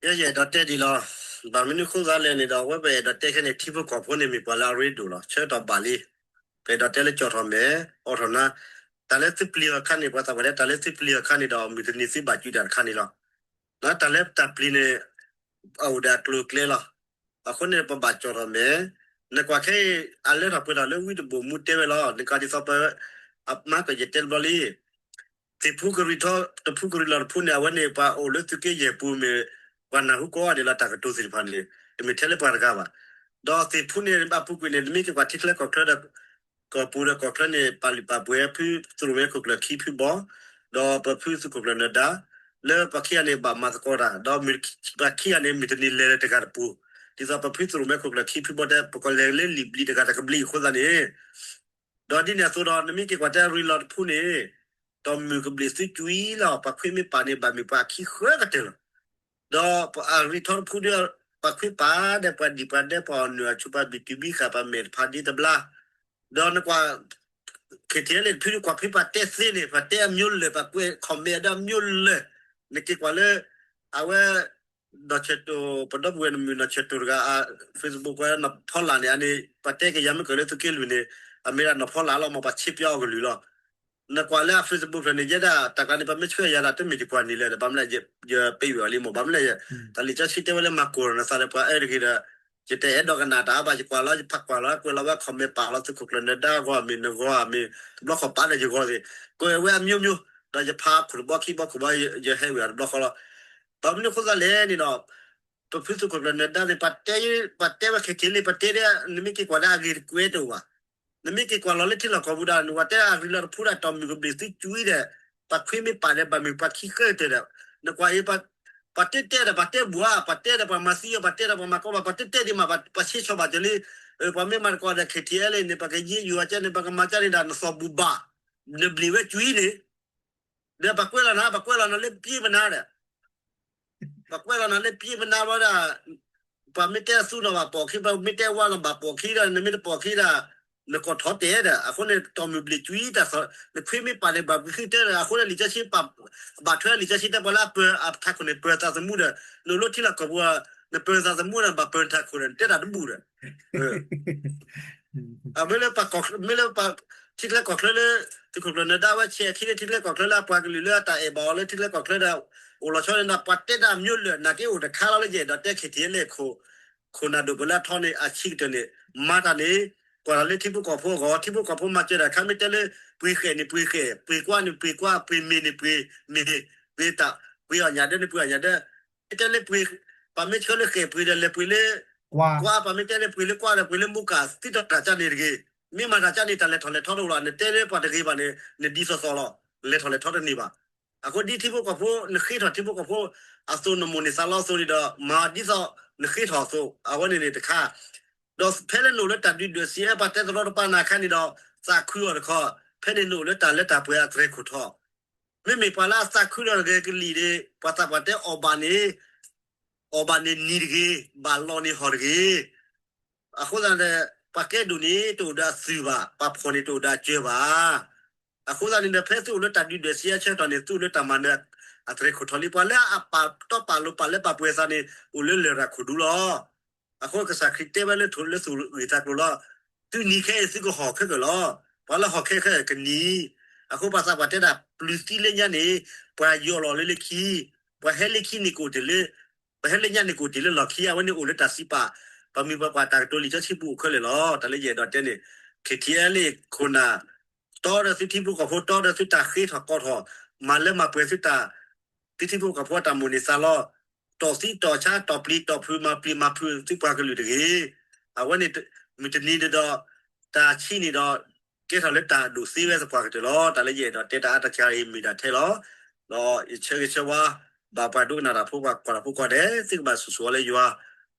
ယအဲၣ်ဒိးတဲဒ်လီၤ. ဘၣ်မနုၤဃိသးလဲၣ်န့ၣ်ဒီး အဝဲပအဲၣ်ဒိးတဲခဲန့ၣ် ထံဖိကီၢ်ဖိန့ၣ်မ့ၢ်ပှၤလၢအရ့ဒိၣ်လီၤ. ဆၢကတီၢ်ဘၣ်လံ. ပအဲၣ်ဒိးတဲလၢကၠီၣ်ထီၣ်မဲာ် အိးထီၣ်နါ, တၢ်လၢသုပျံၤအီၤခါန့ၣ် ပှၤသးပှၢ်တဲ တၢ်လၢသုပျံၤအီၤခါန့ၣ်ဒီး မုၢ်တနံၤသုဘၣ်ကုာ်တၢ်တခါန့ၣ်လီၤ. တၢ်လၢတၢ်ပျံၤန့ၣ် အအိၣ်ဒီးအကျိၤအကျဲလီၤ. အဃိန့ၣ် ပဘၣ်ကၠီၣ်ထီၣ်မဲာ်, နကွၢ်ခဲအံၤ အလၢထီၣ်ပှဲၤထီၣ်လၢဝံတဘိၣ်မူတဲဝဲလီၤ. နကဒ်သိးပ အမါကယဲၢ်တဲတဘျီလံ သ့ၣ်ဖူကရံၣ်ထီ တဖူကရံၣ်လီၤတဖူန့ၣ် အဝဲန့ၣ် ပှၤအိၣ်လၢသုးက့ယဲၢ်ပူၤမ့ၢ် ပှၤနၢ်ဟူကိးဂၤဒဲးလီၤ တၢ်ကတိၤသ့ၣ်တဖၣ်န့ၣ် တမ့ၢ်ထဲလၢပှၤတဂၤဘၣ်. ဒီးသ့ၣ်ဖူန့ၣ် ဘၣ်ပူၤကွံာ်န့ၣ် နမ့ၢ်က့ၤကွၢ်ထံချၢကီၢ်ချၢဒီး ကီၢ်ပူၤဒီးကီၢ်ချၢန့ၣ် ပာ်လုၢ်ပာ်ပှ့ၤဖုသုးရိၣ်မဲခိၣ်ကျၢၢ်ခံဖုဘီ ဒီးပဖုသုးခိၣ်ကျၢၢ်နၢၤဒါ လၢပှၤခံဂၤန့ၣ် ဘၣ်မၤသကိးတၢ် ဒီးမ့ၢ်ပှၤခံဂၤန့ၣ် မုၢ်တနံၤလဲၤလၢတဂၤတပူၤ, ဒ်သိးပဖုသုးရိၣ်မဲခိၣ်ကျၢၢ်ခံဖုဘီတဲ ပကလဲၤလၢလံာ်ဘျံးတဂၤတကဘျံးအဃိသတးန့ၣ် ဒီးဒ်န့ၣ်အသိးဒီး နမ့ၢ်က့ၤကွၢ်တဲအရံလီၤတဖူန့ၣ်, ဒီး တီၢ်မုၢ်ကဘျံးသုကွံလီၤ. ပှၤခွ့မ့ၢ်ပာ်န့ၣ် ဘၣ်မုာ်ပှၤခံဃၢကတၢၢ်လီၤ. ဒီးအရံထီတဖုဒီး ပှၤခွ့ပာ်ဒီးပှၤဒံးပှၤဒဲး ပှၤအီၣ်နုၢ်အီၣ်ဆူၣ် ပှၤဘံၣ်တုၤဘံၣ်ဃာ် ပှၤမဲာ်တဖးဒ့တဘျါ, ဒီးနကွၢ် ခ့ထံလ့ၣ်တဖု ကွၢ်ဖဲပှၤတဲသ့န့ၣ် ပှၤတဲအမျိုးလၢာ် ပှၤကွဲး comment ဒီးအမျိုးလၢာ်, နက့ၤကွၢ်လၢ အဝဲ နီၢ်ဆၢၣ်တိၣ် ပဒီပုၢ်ဝဲၢ်နမုၣ်နီၢ်ဆၢၣ်တိၣ်တဂၤ အ Facebook ဝဲနီၢ်ဖီလာ်န့ၣ် အန့ၣ် ပှၤတဲက့ၤယၤမ့ၢ်ကၢၢ်လၢသုးက့လွံၢ်န့ၣ် အမ့ၢ်ဒၣ်နီၢ်ဖီလာ်လီၤ မ့ၢ်ပှၤဆ့ပၠီအီၤကလုာ်လီၤ. နကွၢ်လၢအ Facebook ဖျၢၣ်န့ၣ် ယဲဒၣ်တၢ်ကျါန့ၣ် ပမ့ၢ်ဆှၢယၤဒၣ် တမ့ၢ်ယကွၢ်န့ၣ်လၢၤဒီး ဘၣ်မနုၤလဲၣ် ယပ့ဝဲအီၤလံမ့ၢ် ဘၣ်မနုၤလဲၣ် တၢ်လံာ်စီဆှံတဲဝဲလၢမၤကိၢ်နသးဒီးပှၤအၢတဂ့ၤဒီး ယတအဲၣ်ဒိးကနၣ်တၢ်ဘၣ် ယကွၢ်လီၤ ယဖးကွၢ်လီၤ ကွဲးလီၤဝဲ comment ပာ်လီၤသုးခိၣ်ကျၢၢ်နၢၤဒါဂီၢ် မ့ၢ်နဂီၢ် မ့ၢ်တဘျီဃီပာ်ဒီးယဂီၢ်သ့ၣ် ကွဲးဝဲအမျိုးမျိုး ဒီးယဖးခိၣ်တဘီခံဘီခိၣ်ဘီ ယဟဲဝဲတဘျီဃီလီၤ. ဘၣ်မနုၤအဃိသတးလဲၣ်န့ၣ်ဒီး ပဖုသုးခိၣ်ကျၢၢ်နၢၤဒါန့ၣ် ပှၤတဲဝဲခဲက့ၤလံ ပှၤတဲဒၣ် နမ့ၢ်က့ၤကွၢ်ဒၣ်အဂ့ၢ်တကွဲးတအိၣ်ဘၣ်. နမ့ၢ်က့ၤကွၢ်လီၤလၢထံလီၢ်ကီၢ်ပူၤဒီး နဝၤတဲအဂ့ၢ်လီၤတဖုဒီးတီၢ်မုၢ်ကဘျံးသုကွံဒီး ပှၤခွ့မ့ၢ်ပာ်ဒီးဘၣ်မုာ်ပှၤခံဃၢကတၢၢ်ဒီး နကွၢ်အံၤ ပှၤတဲတဲဒီး ပှၤတဲဘၣ်ဧါ ပှၤတဲဒီးပှၤမၤသံအီၤ ပှၤတဲဒီးပှၤမၤကီဘၣ် ပှၤတဲတဲဒံးမး ပှၤဆ့ဆီဘၣ်ကၢၤလံ, ပှၤမ့ၢ်မၤတကိးဒီး ခ့ထံလ့ၣ်န့ၣ် ပကယ့ယုာ်အီၤကဲန့ၣ် ပကမၤကၢန့ၣ်ဒီး နသီၣ်ဘူၣ်ဘၣ် နဘျံးဝဲကွံန့ၣ် ဒီးပှၤကွဲးလီၤနၤ ပှၤကွဲးလီၤနၤလၢပျ့ပနါဒီး ပှၤကွဲးလီၤနၤလၢပျ့ပနါဘျီဒီး ပှၤမ့ၢ်တဲအသူဒီးဘၣ်ပိာ်ခံ ပှၤမ့ၢ်တဲဝါဒီးဘၣ်ပိာ်ခံဒီး နမ့ၢ်တပိာ်ခံဒီး နကိးထီၣ်တဲာ်ဒီး အဃိန့ၣ် တီၢ်မုၢ်ဘျံးကွံတၢ်သီၣ် နခွ့မ့ၢ်ပာ်န့ၣ်ဘၣ်ကွံသုတဲဒီး အဃိန့ၣ်လံာ်စီဆှံ ဘၣ်ထွဲလံာ်စီဆှံတဲပှၤလၢအပၢၤအထးခိၣ်န့ၣ် ပၢၤသးသမူဒီး နအိၣ်လၢထံလီၢ်ကီၢ်ပူၤ နပၢၤသးသမူဒီး ဘၣ်ပၢၤနထးခိၣ်ဒီး နတဲတၢ်တဘူၣ်ဒီး အမ့ၢ်လၢ မ့ၢ်လၢပှၤထံချၢကီၢ်ချၢလၢ သုးခိၣ်ကျၢၢ်နၢၤဒါဝဲဆဲးခံလၢထံချၢကီၢ်ချၢလၢအပှၤကလုာ်လၢအတၢ်အဲၣ်ဘၣ်အီၤလၢထံချၢကီၢ်ချၢဒီး အိၣ်လီၤဆီန့ၣ်ဒီး ပှၤတဲတၢ်မျိုးလၢာ်နာ်က့အိၣ်တခါလီၤလၢယအဲၣ်ဒိးတဲခဲထံလ့ၣ်ခိၣ် ခိၣ်နၢ်ဒိၣ်ပှၤလၢအထီန့ၣ် အဆံးကတၢၢ်န့ၣ် မၤတၢ်န့ၣ် ကွၢ်လီၤလၢထံဖိကီၢ်ဖိအဂီၢ် ထံဖိကီၢ်ဖိမၤစၢၤတၢ်ခါ မ့ၢ်တဲလၢ ပှ့ၤဃဲၤန့ၣ်ပှ့ၤဃဲၤ ပှ့ၤကွၢ်န့ၣ်ပှ့ၤကွၢ် ပှ့ၤမ့ၤန့ၣ်ပှ့ၤမ့ၤ ပှ့ၤတၢ် ပှ့ၤအီၣ်ညၣ်ဒၢန့ၣ်ပှ့ၤအီၣ်ညၣ်ဒၢ မ့ၢ်တဲလၢပှ့ၤ ပှၤမ့ၢ်ဆှၢလၢဃဲၤပှ့ၤဒီးလဲၤပှ့ၤလၢ ကွၢ် ပှၤမ့ၢ်တဲလၢပှ့ၤလၢကွၢ်ဒီးပှ့ၤလၢမူကၣ် သုတၢ်တၢ်ကၢ်န့ၣ်တဂ့ၤ မ့ၢ်မၤတၢ်ကၢ်န့ၣ် တၢ်လဲၤထီၣ်လဲၤထီတအိၣ်လီၤ နတဲလၢပှၤတဂ့ၤဘၣ်န့ၣ် နဒ်သိးသိးလီၤ လဲၤထီၣ်လဲၤထီတန့ၢ်ဘၣ် အဃိဒ်ထံဖိကီၢ်ဖိ နဃ့ထီၣ်ထံဖိကီၢ်ဖိ အသိး နမိၣ်န့ၢ်သးလီအသိးန့ၣ်ဒီး မၤဒ်သိးနဃ့ထီၣ်အသိး အဝဲန့ၣ်န့ၣ်တခါ ဒီးဖဲလၢနအိၣ်လၢတၢ်ဒုၣ်ဒွဲၣ်စံးအဲ ပှၤတဲတရီတပါနၤခါန့ၣ်ဒီး သးခုအီၤတခီ ဖဲန့ၣ်နအိၣ်လၢတၢ်လၢတၢ်ပှဲၤအတြဲၤခိၣ်ထီၣ် မ့မ့ၢ်ပှၤလၢအသးခုဒီးဂဲၤကလံၣ်န့ၣ် ပှၤသးပှၢ်တဲအီၣ်ဘၣ်န့ၣ် အီၣ်ဘၣ်န့ၣ်နံၤတဂ့ၤ ဘၣ်လီၤန့ၣ်ဟီၣ်တဂ့ၤ အဃိသတးန့ၣ် ပှၤကဲဒိၣ်န့ၣ်တအိၣ်ဒီးအသုးဘၣ် ပှၤဖှီၣ်န့ၣ်တအိၣ်ဒီးအစၢၤဘၣ် အဃိသတးန့ၣ်ဒီး ဖဲသုအိၣ်လၢတၢ်ဒုၣ်ဒွဲၣ်စံးအဆၢကတီၢ်န့ၣ် သုအိၣ်လၢတၢ်မၤနၢၤအတြဲၤခိၣ်ထီၣ်လံ ပှၤလၢအပာ်တီပာ်လိၤပာ်လၢပာ်ပှဲၤသးန့ၣ် အိၣ်လၢလရာ်ခိၣ်ဒူလီၤ အဃိကစၢ်ခရံာ်တဲဝဲလၢထိၣ်လၢသူၣ်ဂ့ၢ်သးကျိၤလီၤ သုနံၤခဲအံၤသုကဟီၣ်ခဲကလီၤ ပှၤလၢဟီၣ်ခဲခဲကနံၤ အဃိပှၤသးပှၢ်တဲဒၣ် ပျုၤသံလၢညါန့ၣ် ပှၤယီၢ်လီၤလၢလၢခံ ပှၤဟဲလၢခံန့ၣ်ကအိၣ်တ့ၢ်လၢ ပှၤဟဲလၢညါန့ၣ်ကအိၣ်တ့ၢ်လၢလီၢ်ခံ အဝဲန့ၣ်အိၣ်လၢတၢ်စံးပာ် ပှၤမုၢ်ပှၤပှၢ်တၢ်ကတိၤလံာ်စီဆှံပူၤအိၣ်ခဲလၢာ်လီၤ တၢ်လၢယအဲၣ်ဒိးတဲန့ၣ် ခ့ထံအဲလ့ၣ်ခိၣ်နၢ် တီဒီးသုထံဖိကီၢ်ဖိ တီဒီးသုတၢ်ဃ့ထီၣ်ကီၢ်ထီၣ် မၤလၢမၤပှဲၤသုတၢ် သုထံဖိကီၢ်ဖိအတၢ်မိၣ်န့ၢ်သးလီ တီၢ်သံတီၢ်ဆါ တီၢ်ပျံၤတီၢ်ဖုး မၤပျံၤမၤဖုးသုပှၤကလုာ်တဂ့ၤ အဝဲန့ၣ် မုၢ်တနံၤန့ၣ်ဒီး တၢ်ဆံးန့ၣ်ဒီး ကဲထီၣ်လၢတၢ်ဒိၣ်သ့ဝဲသပှၢ်ကတၢၢ်လီၤ တၢ်လၢယအဲၣ်ဒိးတဲတၢ်အါတၢ်ဆါအံၤမ့ၢ်ဒၣ်ထဲလီၤ ဒီးယဆၢဂ့ၤဆၢဝါ ဘၣ်ပှၤဒိကနၣ်တၢ်ဖိ ပှၤကွၢ်တၢ်ဖိကိးဂၤဒဲး သုကဘၣ်ဆိၣ်ဂ့ၤလၢယွၤ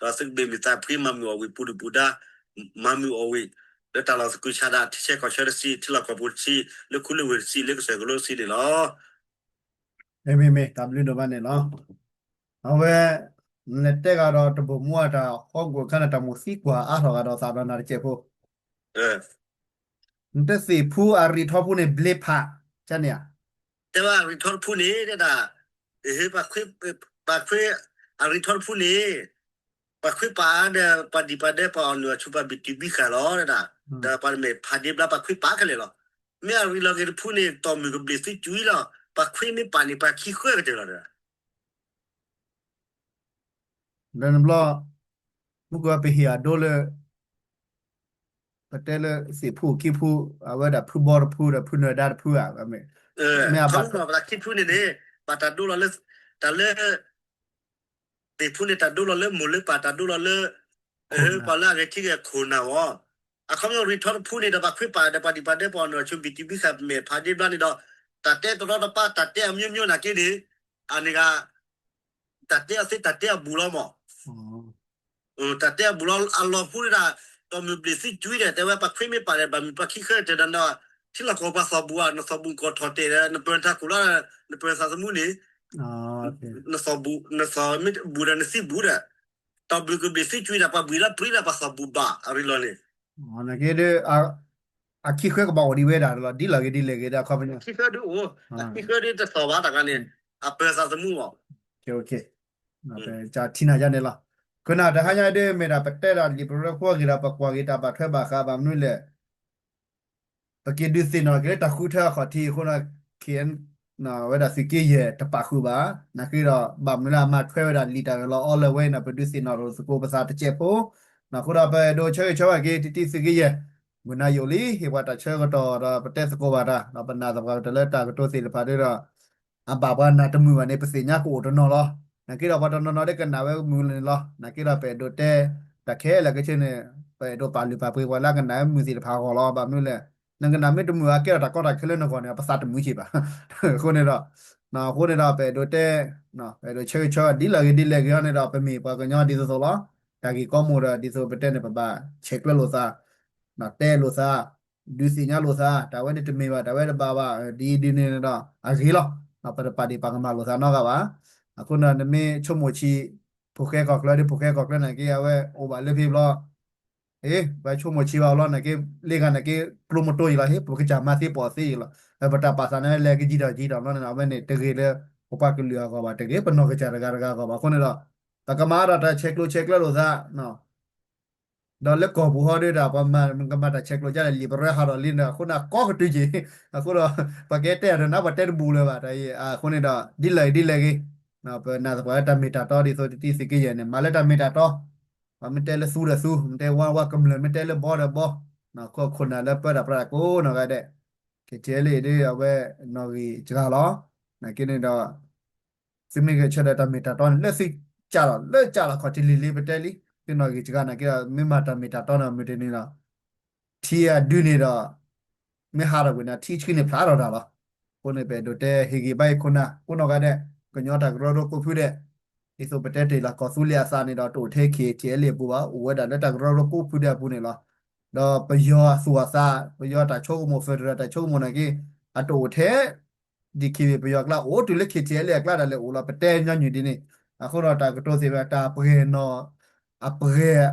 ဒီးသုကဘၣ်မုာ်သးဖှံ မၤမုာ်အီၣ်ဝံၣ်ပူၤဒုၣ်ပူၤဒါ မၤမုာ်အီၣ်ဝံၣ် လၢတၢ်လီၢ်သကုၤဆးဒး ထံဆဲးကီၢ်ဆၢတဆံ ထံလီၢ်ကီၢ်ပူၤတဆံ လၢခူလၢဝ့ၢ်တဆံ လၢကစၢၢ်ကလိတဆံန့ၣ်လီၤ. မ့မ့ၢ်မ့ၢ် တၢ်ဘျုးဒိၣ်မးန့ၣ်လီၤ. အဝဲ နတဲဂၤဒီးတဘိၣ်မူအတၢ်ဟီၣ်ခိၣ်အခါန့ၣ် တၢ်မိၣ်သံကွၢ်အါထီၣ်ဂၤဒီးသးဒီးနၤတစဲးဖိ နတသ့ၣ်ဖူအရံၤထီဖူန့ၣ် ဘျ့ဖး ကန့ၣ်ဧါ. တဲဘၣ်အရံၤထီတဖုန့ၣ် တဲဒၣ် ပှၤခွ့ ပှၤခွ့ အရံၤထီတဖုန့ၣ် ပှၤခွ့ပာ်ဒီး ပှၤဒံးပှၤဒဲး ပှၤအီၣ်နုၢ်အီၣ်ဆူၣ် ပှၤဘံၣ်တုၤဘံၣ်ဃာ်လီၤ တဲဒၣ် ဒီးပှၤမဲာ်ဖးဒ့ဘျါ ပှၤခွ့ပာ်ခဲလၢာ်လီၤ. မ့ၢ်အရံၤလီၤက့ၤတဖုန့ၣ် တီၢ်မုၢ်ကဘျံးသုကွံလီၤ. ပှၤခွ့မ့ၢ်ပာ်န့ၣ် ပှၤခံဃၢကတၢၢ်လီၤ တဲဒၣ် ဒီးနဘျီ မုၢ်ကပဟ့ၣ်အဒိလၢ ပတဲလၢသ့ၣ်ဖူခံဖူ အဝဲဒၣ်ဖုဘီတဖုဒီးဖုနၢၤဒါတဖုဧါ. မ့ၢ်အဘၣ် ပှၤခံဖုန့ၣ်န့ၣ် ဘၣ်တၢ်ဒိလီၤလၢ တၢ်လၢ သ့ၣ်ဖူန့ၣ် တၢ်ဒိလီၤလၢမိၢ်လၢပၢ် တၢ်ဒိလီၤလၢ ပှၤလၢအဂဲၤထံဂဲၤခိၣ်နၢ်ဝဲ အခီပညီရံၤထီတဖုန့ၣ်ဒီး ပှၤခွ့ပာ်ဒီးပှၤဒံးပှၤဒဲး ပှၤအီၣ်နုၢ်အီၣ်ဆူၣ် ဘံၣ်တုၤဘံၣ်ဃာ် မဲာ်ဖးဒ့ဘျါန့ၣ်ဒီး တၢ်တဲတရီတပါ တၢ်တဲအမျိုးမျိုးနာ်က့န့ၣ် အန့ၣ်ဂ့ၤ တၢ်တဲအီၤသ့ တၢ်တဲအဘူးလီၤမး တၢ်တဲအဘူးလီၤ အလီၢ်ဖုဒၣ် တီၢ်မုၢ်ဘျံးသုကွံဒီး တဲဝဲပှၤခွ့မ့ၢ်ပာ်ဒီး ဘၣ်မုာ်ပှၤခံဃၢတၢၢ်ဒီးနီၤ ထံ ထံလီၢ်ကီၢ်ပှၤသီၣ်ဘူၣ်ဧါ, နသီၣ်ဘူၣ်ကီၢ်ထီၣ်တဲာ်ဒီး နပၢၤနတၢ်ကူၣ်လီၤ, နပၢၤသးသမူန့ၣ်, နသီၣ်ဘူၣ်, နသီၣ်မ့ၢ်ဘူၣ်ဒီးနသံဘူၣ်ဒီး, တၢ်ဘျုးကဘ့ၣ်သံကွံာ်ဒၣ်ပှၤဘှံးလၢပြံဒီးပှၤသီၣ်ဘူၣ်ဘၣ်အရ့လီၤန့ၣ် နာ်က့ဒီး အခံဃၢကဘၣ်အိၣ်ဒံးဝဲဒၣ်လီၤ, ဒ်လဲၣ်ဂ့ၤဒ်လဲၣ်ဂ့ၤဒီး အခီပညီ ခံဃၢဒုးအိၣ်, အခံဃၢဒုးတသီၣ်ဘၣ်တၢ်ဂၤန့ၣ်, အပၢၤသးသမူမး, ထံၣ်နၤယါန့ၣ်လီၤ. ခိၣ်နၢ်တဟါညါဒ်မ့ၢ်ဒၣ်ပတဲဒၣ်လံာ်ပရၢဖိအဂ့ၢ်ဒီး ပကွၢ်ဂ့ၤတၢ်ဘၣ်ထွဲဘၣ်ဃးဘၣ်မနုၤလဲၣ် ပက့ၤဒုးသ့ၣ်နီၣ်က့ၤလၢတၢ်ဃုထၢအခီၣ်ထံးအဃိန့ၣ်, ဝဲဒၣ်သုးက့ယဲၢ်တပာ်ဃုာ်ဘၣ်, နာ်က့ဒီး ဘၣ်မနုၤလၢအမၤထွဲဝဲဒၣ်လံာ်တၢ်ဂၢၢ်လီၤအီလၢာ်ဝဲအံၤန့ၣ် ပဒုးသ့ၣ်နီၣ်လိာ်သကိးပသးတစဲးဖိ, အဃိဒီးပအဲၣ်ဒိးဆၢဂ့ၤဆၢဝါက့ၤ တံတံသုးက့ယဲၢ်, မုၢ်နၤယိာ်လံ ဟ့ၣ်ပှၤတၢ်ဆၢကတီၢ်ဒီးပတဲသကိးဘၣ်တၢ် ဒီးပနာ်သပှၢ်ကတၢၢ်လၢတၢ်ကတိၤသ့ၣ်တဖၣ်ဒီး အဘၣ်ပှၤနာ်တမုာ်ဘၣ်န့ၣ် ပသ့ၣ်ညါကအိၣ်တနီၤလီၤ. နာ်က့ဒီးပှၤတနီၤနီၤဒ်ကနၣ်ဝဲမုာ်န့ၣ်လီၤ. နာ်က့ဒီးပအဲၣ်ဒိးတဲတၢ်ခဲလၢာ်ခဲဆ့န့ၣ်, ပအဲၣ်ဒိးပာ်လုၢ်ပာ်ပှ့ၤပှၤလၢအကနၣ်ဝဲမုာ်သ့ၣ်တဖၣ်အဂီၢ်လီၤ. ဘၣ်မနုၤလဲၣ်, နကနၣ်မ့ၢ်တမုာ်အကဲထီၣ်တၢ်ကီတၢ်ခဲလၢနဂီၢ်န့ၣ် ပသးတမုာ်က့ၤဘၣ်. အဃိန့ၣ်ဒီး, အဃိန့ၣ်ဒီးပအဲၣ်ဒိးတဲ, ပအဲၣ်ဒိးဆၢဂ့ၤဆၢဝါဒ်လဲၣ်ဂ့ၤဒ်လဲၣ်ဂ့ၤအံၤန့ၣ်ဒီး ပမ့ၢ်ပှၤကညီဒ်သိးသိးလီၤ. တၢ်ဂ့ၢ်ကီမိၣ်ဒီးဒ်သိးပတဲန့ၣ် ပဘၣ်ဆဲးကျၢလိာ်သး, တဲလိာ်သး, ဒုးသ့ၣ်ညါလိာ်သး, တၢ်ဝဲန့ၣ်တမ့ၢ်ဘၣ်, တၢ်ဝဲတဘၣ်ဘၣ်, ဒ်အံၤဒ်န့ၣ်ဒီး အဂ့ၤလီၤ. ပတပာ်ဒံးပာ်ကမၣ်လိာ်သးနီတဂၤဘၣ်. အဃိန့ၣ် နမ့ၢ်ဆိကမိၣ်ဆံး, ဖိၣ်ဃဲကီၢ်ချၢဒီး ဖိၣ်ဃဲကီၢ်ချၢနာ်က့ အဝဲအိၣ်ဘၣ်လၢဖဲဘျီ အ့ ပှၤဆိကမိၣ်ဆံးဘၣ်အီၤလီၤ. နာ်က့ လ့ဂၤနာ်က့ ကျိမတိယံာ်လီၤ. ဟ့ ပကစၢ်မၤသ့ပိာ်သ့ယံာ်လီၤ. ပတၢ်ပာ်သးန့ၣ် လဲၤကယံၤထီၣ်ကယံၤထီၣ်လီၤန့ၣ် အဝဲန့ၣ် တဂ့ၤလၢပပှၤကလုာ်အဂီၢ်ဘၣ်, တဂ့ၤပနီၢ်ကစၢ်တဂၤတဂၤအဂီၢ်ဘၣ်. အဃိန့ၣ်ဒီး ပကမၤဒီးတၢ်ဆဲးကျိးဆဲးကျၢလိာ်သး ဒီးလၢကီၢ်ပူၤဟီဒ်တၢ် ပှၤမၤကမၤတၢ်ဆဲးကျိးကလဲၣ် လံာ်ပရၢဟးထီၣ်လံဒီး အဃိန့ၣ် အကီကတုၤက့ၤ. အဃိဒီး ပကတဲအဒိးနၤ ပှၤတဲတဘူၣ်လၢၤဘၣ် တၢ်အံၤ အဃိန့ၣ်ဒီး ဒ်လဲၣ်ဂ့ၤဒ်လဲၣ်ဂ့ၤ, ပနာ်သပှၢ်လၢတၢ်မ့ၢ်တၢ်တီဒ်သိး တံတံသုးက့ယဲၢ်န့ၣ် မၤလၢတၢ်မ့ၢ်တၢ်တီ, ပှၤမ့ၢ်တဲလၢသူဒီးသူ, မ့ၢ်တဲဝါဝါကမျၢၢ် မ့ၢ်တဲလၢဘီဒီးဘီ, ခိၣ်နၢ်လၢပၢတၢ်ပြးတၢ်ကိးနီၢ်ဂၤဒဲး, ကထံၣ်လံဒ်အဝဲနီၣ်ဂံၢ်စှၤလီၤ. နာ်က့န့ၣ်ဒီး သုမ့ၢ်ဂဲၤဆၢထၢၣ်တၢ်မ့ၢ်တၢ်တီန့ၣ် လၢသုကးလီၤ လၢကးလီၤခီၣ်ထံးလံၤလံၤ ပတဲလံ, သုနီၣ်ဂံၢ်စှၤနာ်က့ဒီး မ့ၢ်မၤတၢ်မ့ၢ်တၢ်တီန့ၣ် မုၢ်တနံၤဒီး ထံအဒုန့ၣ်ဒီး မ့ၢ်ဟးထီၣ်ကွံာ်န့ၣ် ထံဆှံန့ၣ်ဖျါထီၣ်တၢ်လီၤ. အဃိန့ၣ် ပအဲၣ်ဒိးတဲဟ့ၣ်ဂံၢ်ဘါအံၤခိၣ်နၢ် ကိးနီၢ်ဂၤဒဲး, ကညီတၢ်ကရၢကရိကိးဖုဒဲး, ဒ်သိးပတဲတ့ၢ်လီၤ ကီၢ်သူလ့ၤအသးန့ၣ်ဒီး တအိၣ်ထဲ ခ့ၣ်ထံၣ်အဲလ့ၣ် အပူၤဘၣ်, အိၣ်ဝဲဒၣ်လၢတၢ်ကရၢကရိကိးဖုဒဲးအပူၤန့ၣ်လီၤ. ဒီးပယီၤအသူၣ်အသး, ပယီၤတၢ်ဆိကမိၣ် federal တၢ်ဆိကမိၣ်နာ်က့ အတအိၣ်ထဲ ဒ်ခ့ၣ်ပယီၤအကျါ အိၣ်တုၤလၢ ခ့ၣ်ထံၣ်အဲလ့ၣ် အကျါဒၣ်လဲာ်အိၣ်လီၤ. ပတဲညီနုၢ်ဒ်န့ၣ်, အဃိဒီးတၢ်ကတိၤသ့ၣ်တဖၣ် တၢ်ပှဲၤနီၢ်, အပှဲၤ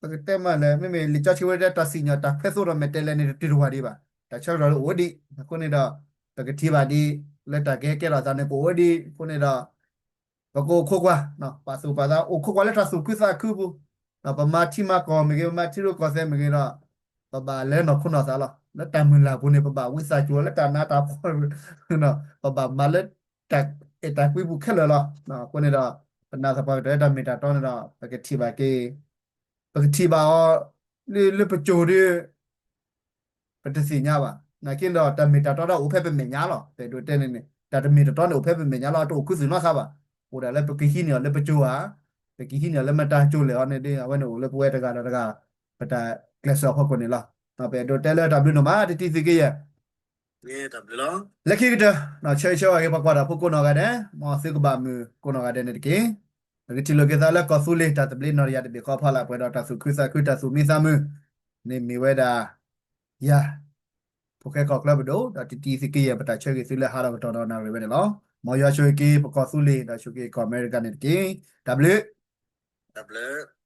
ပကတဲမးလၢ မ့မ့ၢ်လံာ်စီဆှံဝဲတဲ တၢ်စံၣ်ညီၣ်တၢ်ခွဲသိးဒီးမဲာ်တဲးလဲးန့ၣ် တတုၤတဝၢ်ဒံးဘၣ်. တၢ်ဆၢကတီၢ်အိၣ်ဒံး, အဃိန့ၣ်ဒီး ပကထံၣ်ဘၣ်ဒ် လၢတၢ်ကဟဲကဲထီၣ်သးန့ၣ် ကအိၣ်ဒံး, အဃိန့ၣ်ဒီး ပကအိၣ်ခိးကွၢ်, ပာ်သူၣ်ပာ်သး အိၣ်ခိးကွၢ်လၢတၢ်သူၣ်ခုသးခုပူၤ, ဒီးပမၤထံမၤကီၢ်မ့ၢ်ဂ့ၤ, ပမၤထံရူၢ်ကီၢ်သဲးမ့ၢ်ဂ့ၤဒီး ပဘၣ်လဲၤနီၢ်ခိနီၢ်သးလီၤ. လၢတၢ်မုၢ်လၢ်ပူၤန့ၣ် ပဘၣ်ဝံသးစူၤလၢတၢ်နးတၢ်ဖှီၣ်, ပဘၣ်မၤလၢ တၢ်အဲၣ်တၢ်ကွံပူၤခဲလၢာ်လီၤ. အဃိန့ၣ်ဒီး ပနာ်သပှၢ်ကတၢၢ်လၢတၢ်မ့ၢ်တၢ်တီန့ၣ်ဒီး ပကထံၣ်ဘၣ်က့ၤ, ပကထံၣ်ဘၣ်အီၤ လၢပစိၤဒီး ပတသ့ၣ်ညါဘၣ်. နာ်က့ဒီး တၢ်မ့ၢ်တၢ်တီဒၣ်အိၣ်ဖဲပမဲာ်ညါလီၤ. ပအဲၣ်ဒိးတဲန့ၣ်န့ၣ် တၢ်တမ့ၢ်တၢ်တီန့ၣ် အိၣ်ဖဲပမဲာ်ညါလီၤ. တအိၣ်ခူသူၣ်နီတခါဘၣ်. အိၣ်ဒၣ်လၢပကဟံးန့ၢ်အီၤလၢပစိၤဧါ, ပကဟံးန့ၢ်အီၤလၢမတၤစိၤလဲၣ်အီၤန့ၣ်ဒီး အဝဲန့ၣ်အိၣ်လၢပဝဲတဂၤဒီးတဂၤ ပတၢ်ကျဲးစၢးအဖီခိၣ်န့ၣ်လီၤ. ပအဲၣ်ဒိးတဲလၢတၢ်ဘျုးဒိၣ်မး တံတံသုးက့ယဲၢ် လၢခံကတၢၢ် ဆၢဂ့ၤဆၢဝါက့ၤ ပှၤကွၢ်တၢ်ဖိကိးနီၢ်ဂၤဒဲး, မ်သုကဘၣ်မုာ်ကိးနီၢ်ဂၤဒဲးန့ၣ်တက့ၢ်. ပကထံၣ်လိာ်က့ၤသးလၢကီၢ်သူလ့ၤ တၢ်သဘျ့နီၢ်တယၢ်တဘ့ၣ်ဃီဖီလာ် ပှဲၤဒီးတၢ်သူၣ်ခုသးခု တၢ်သူၣ်မံသးမုာ်န့ၣ် မ့ၢ်ဝဲဒၣ် ယၤ ဖိၣ်ဃဲကီၢ်ချၢပဒိၣ် ဒီးတံတံသုးက့ယဲၢ် ပတၢ်ဆၢဂ့ၤသုလၢဟးထီၣ်ကတီၢ်ဒီးနၣ်ရံၣ်ဝဲန့ၣ်လီၤ. မ်ယွၤဆိၣ်ဂ့ၤက့ၤပကီၢ်သူလ့ၤ ဒီးဆိၣ်ဂ့ၤက့ၤကီၢ်အမဲရကၤန့ၣ်တက့ၢ်. တၢ်ဘျုး တၢ်ဘျုး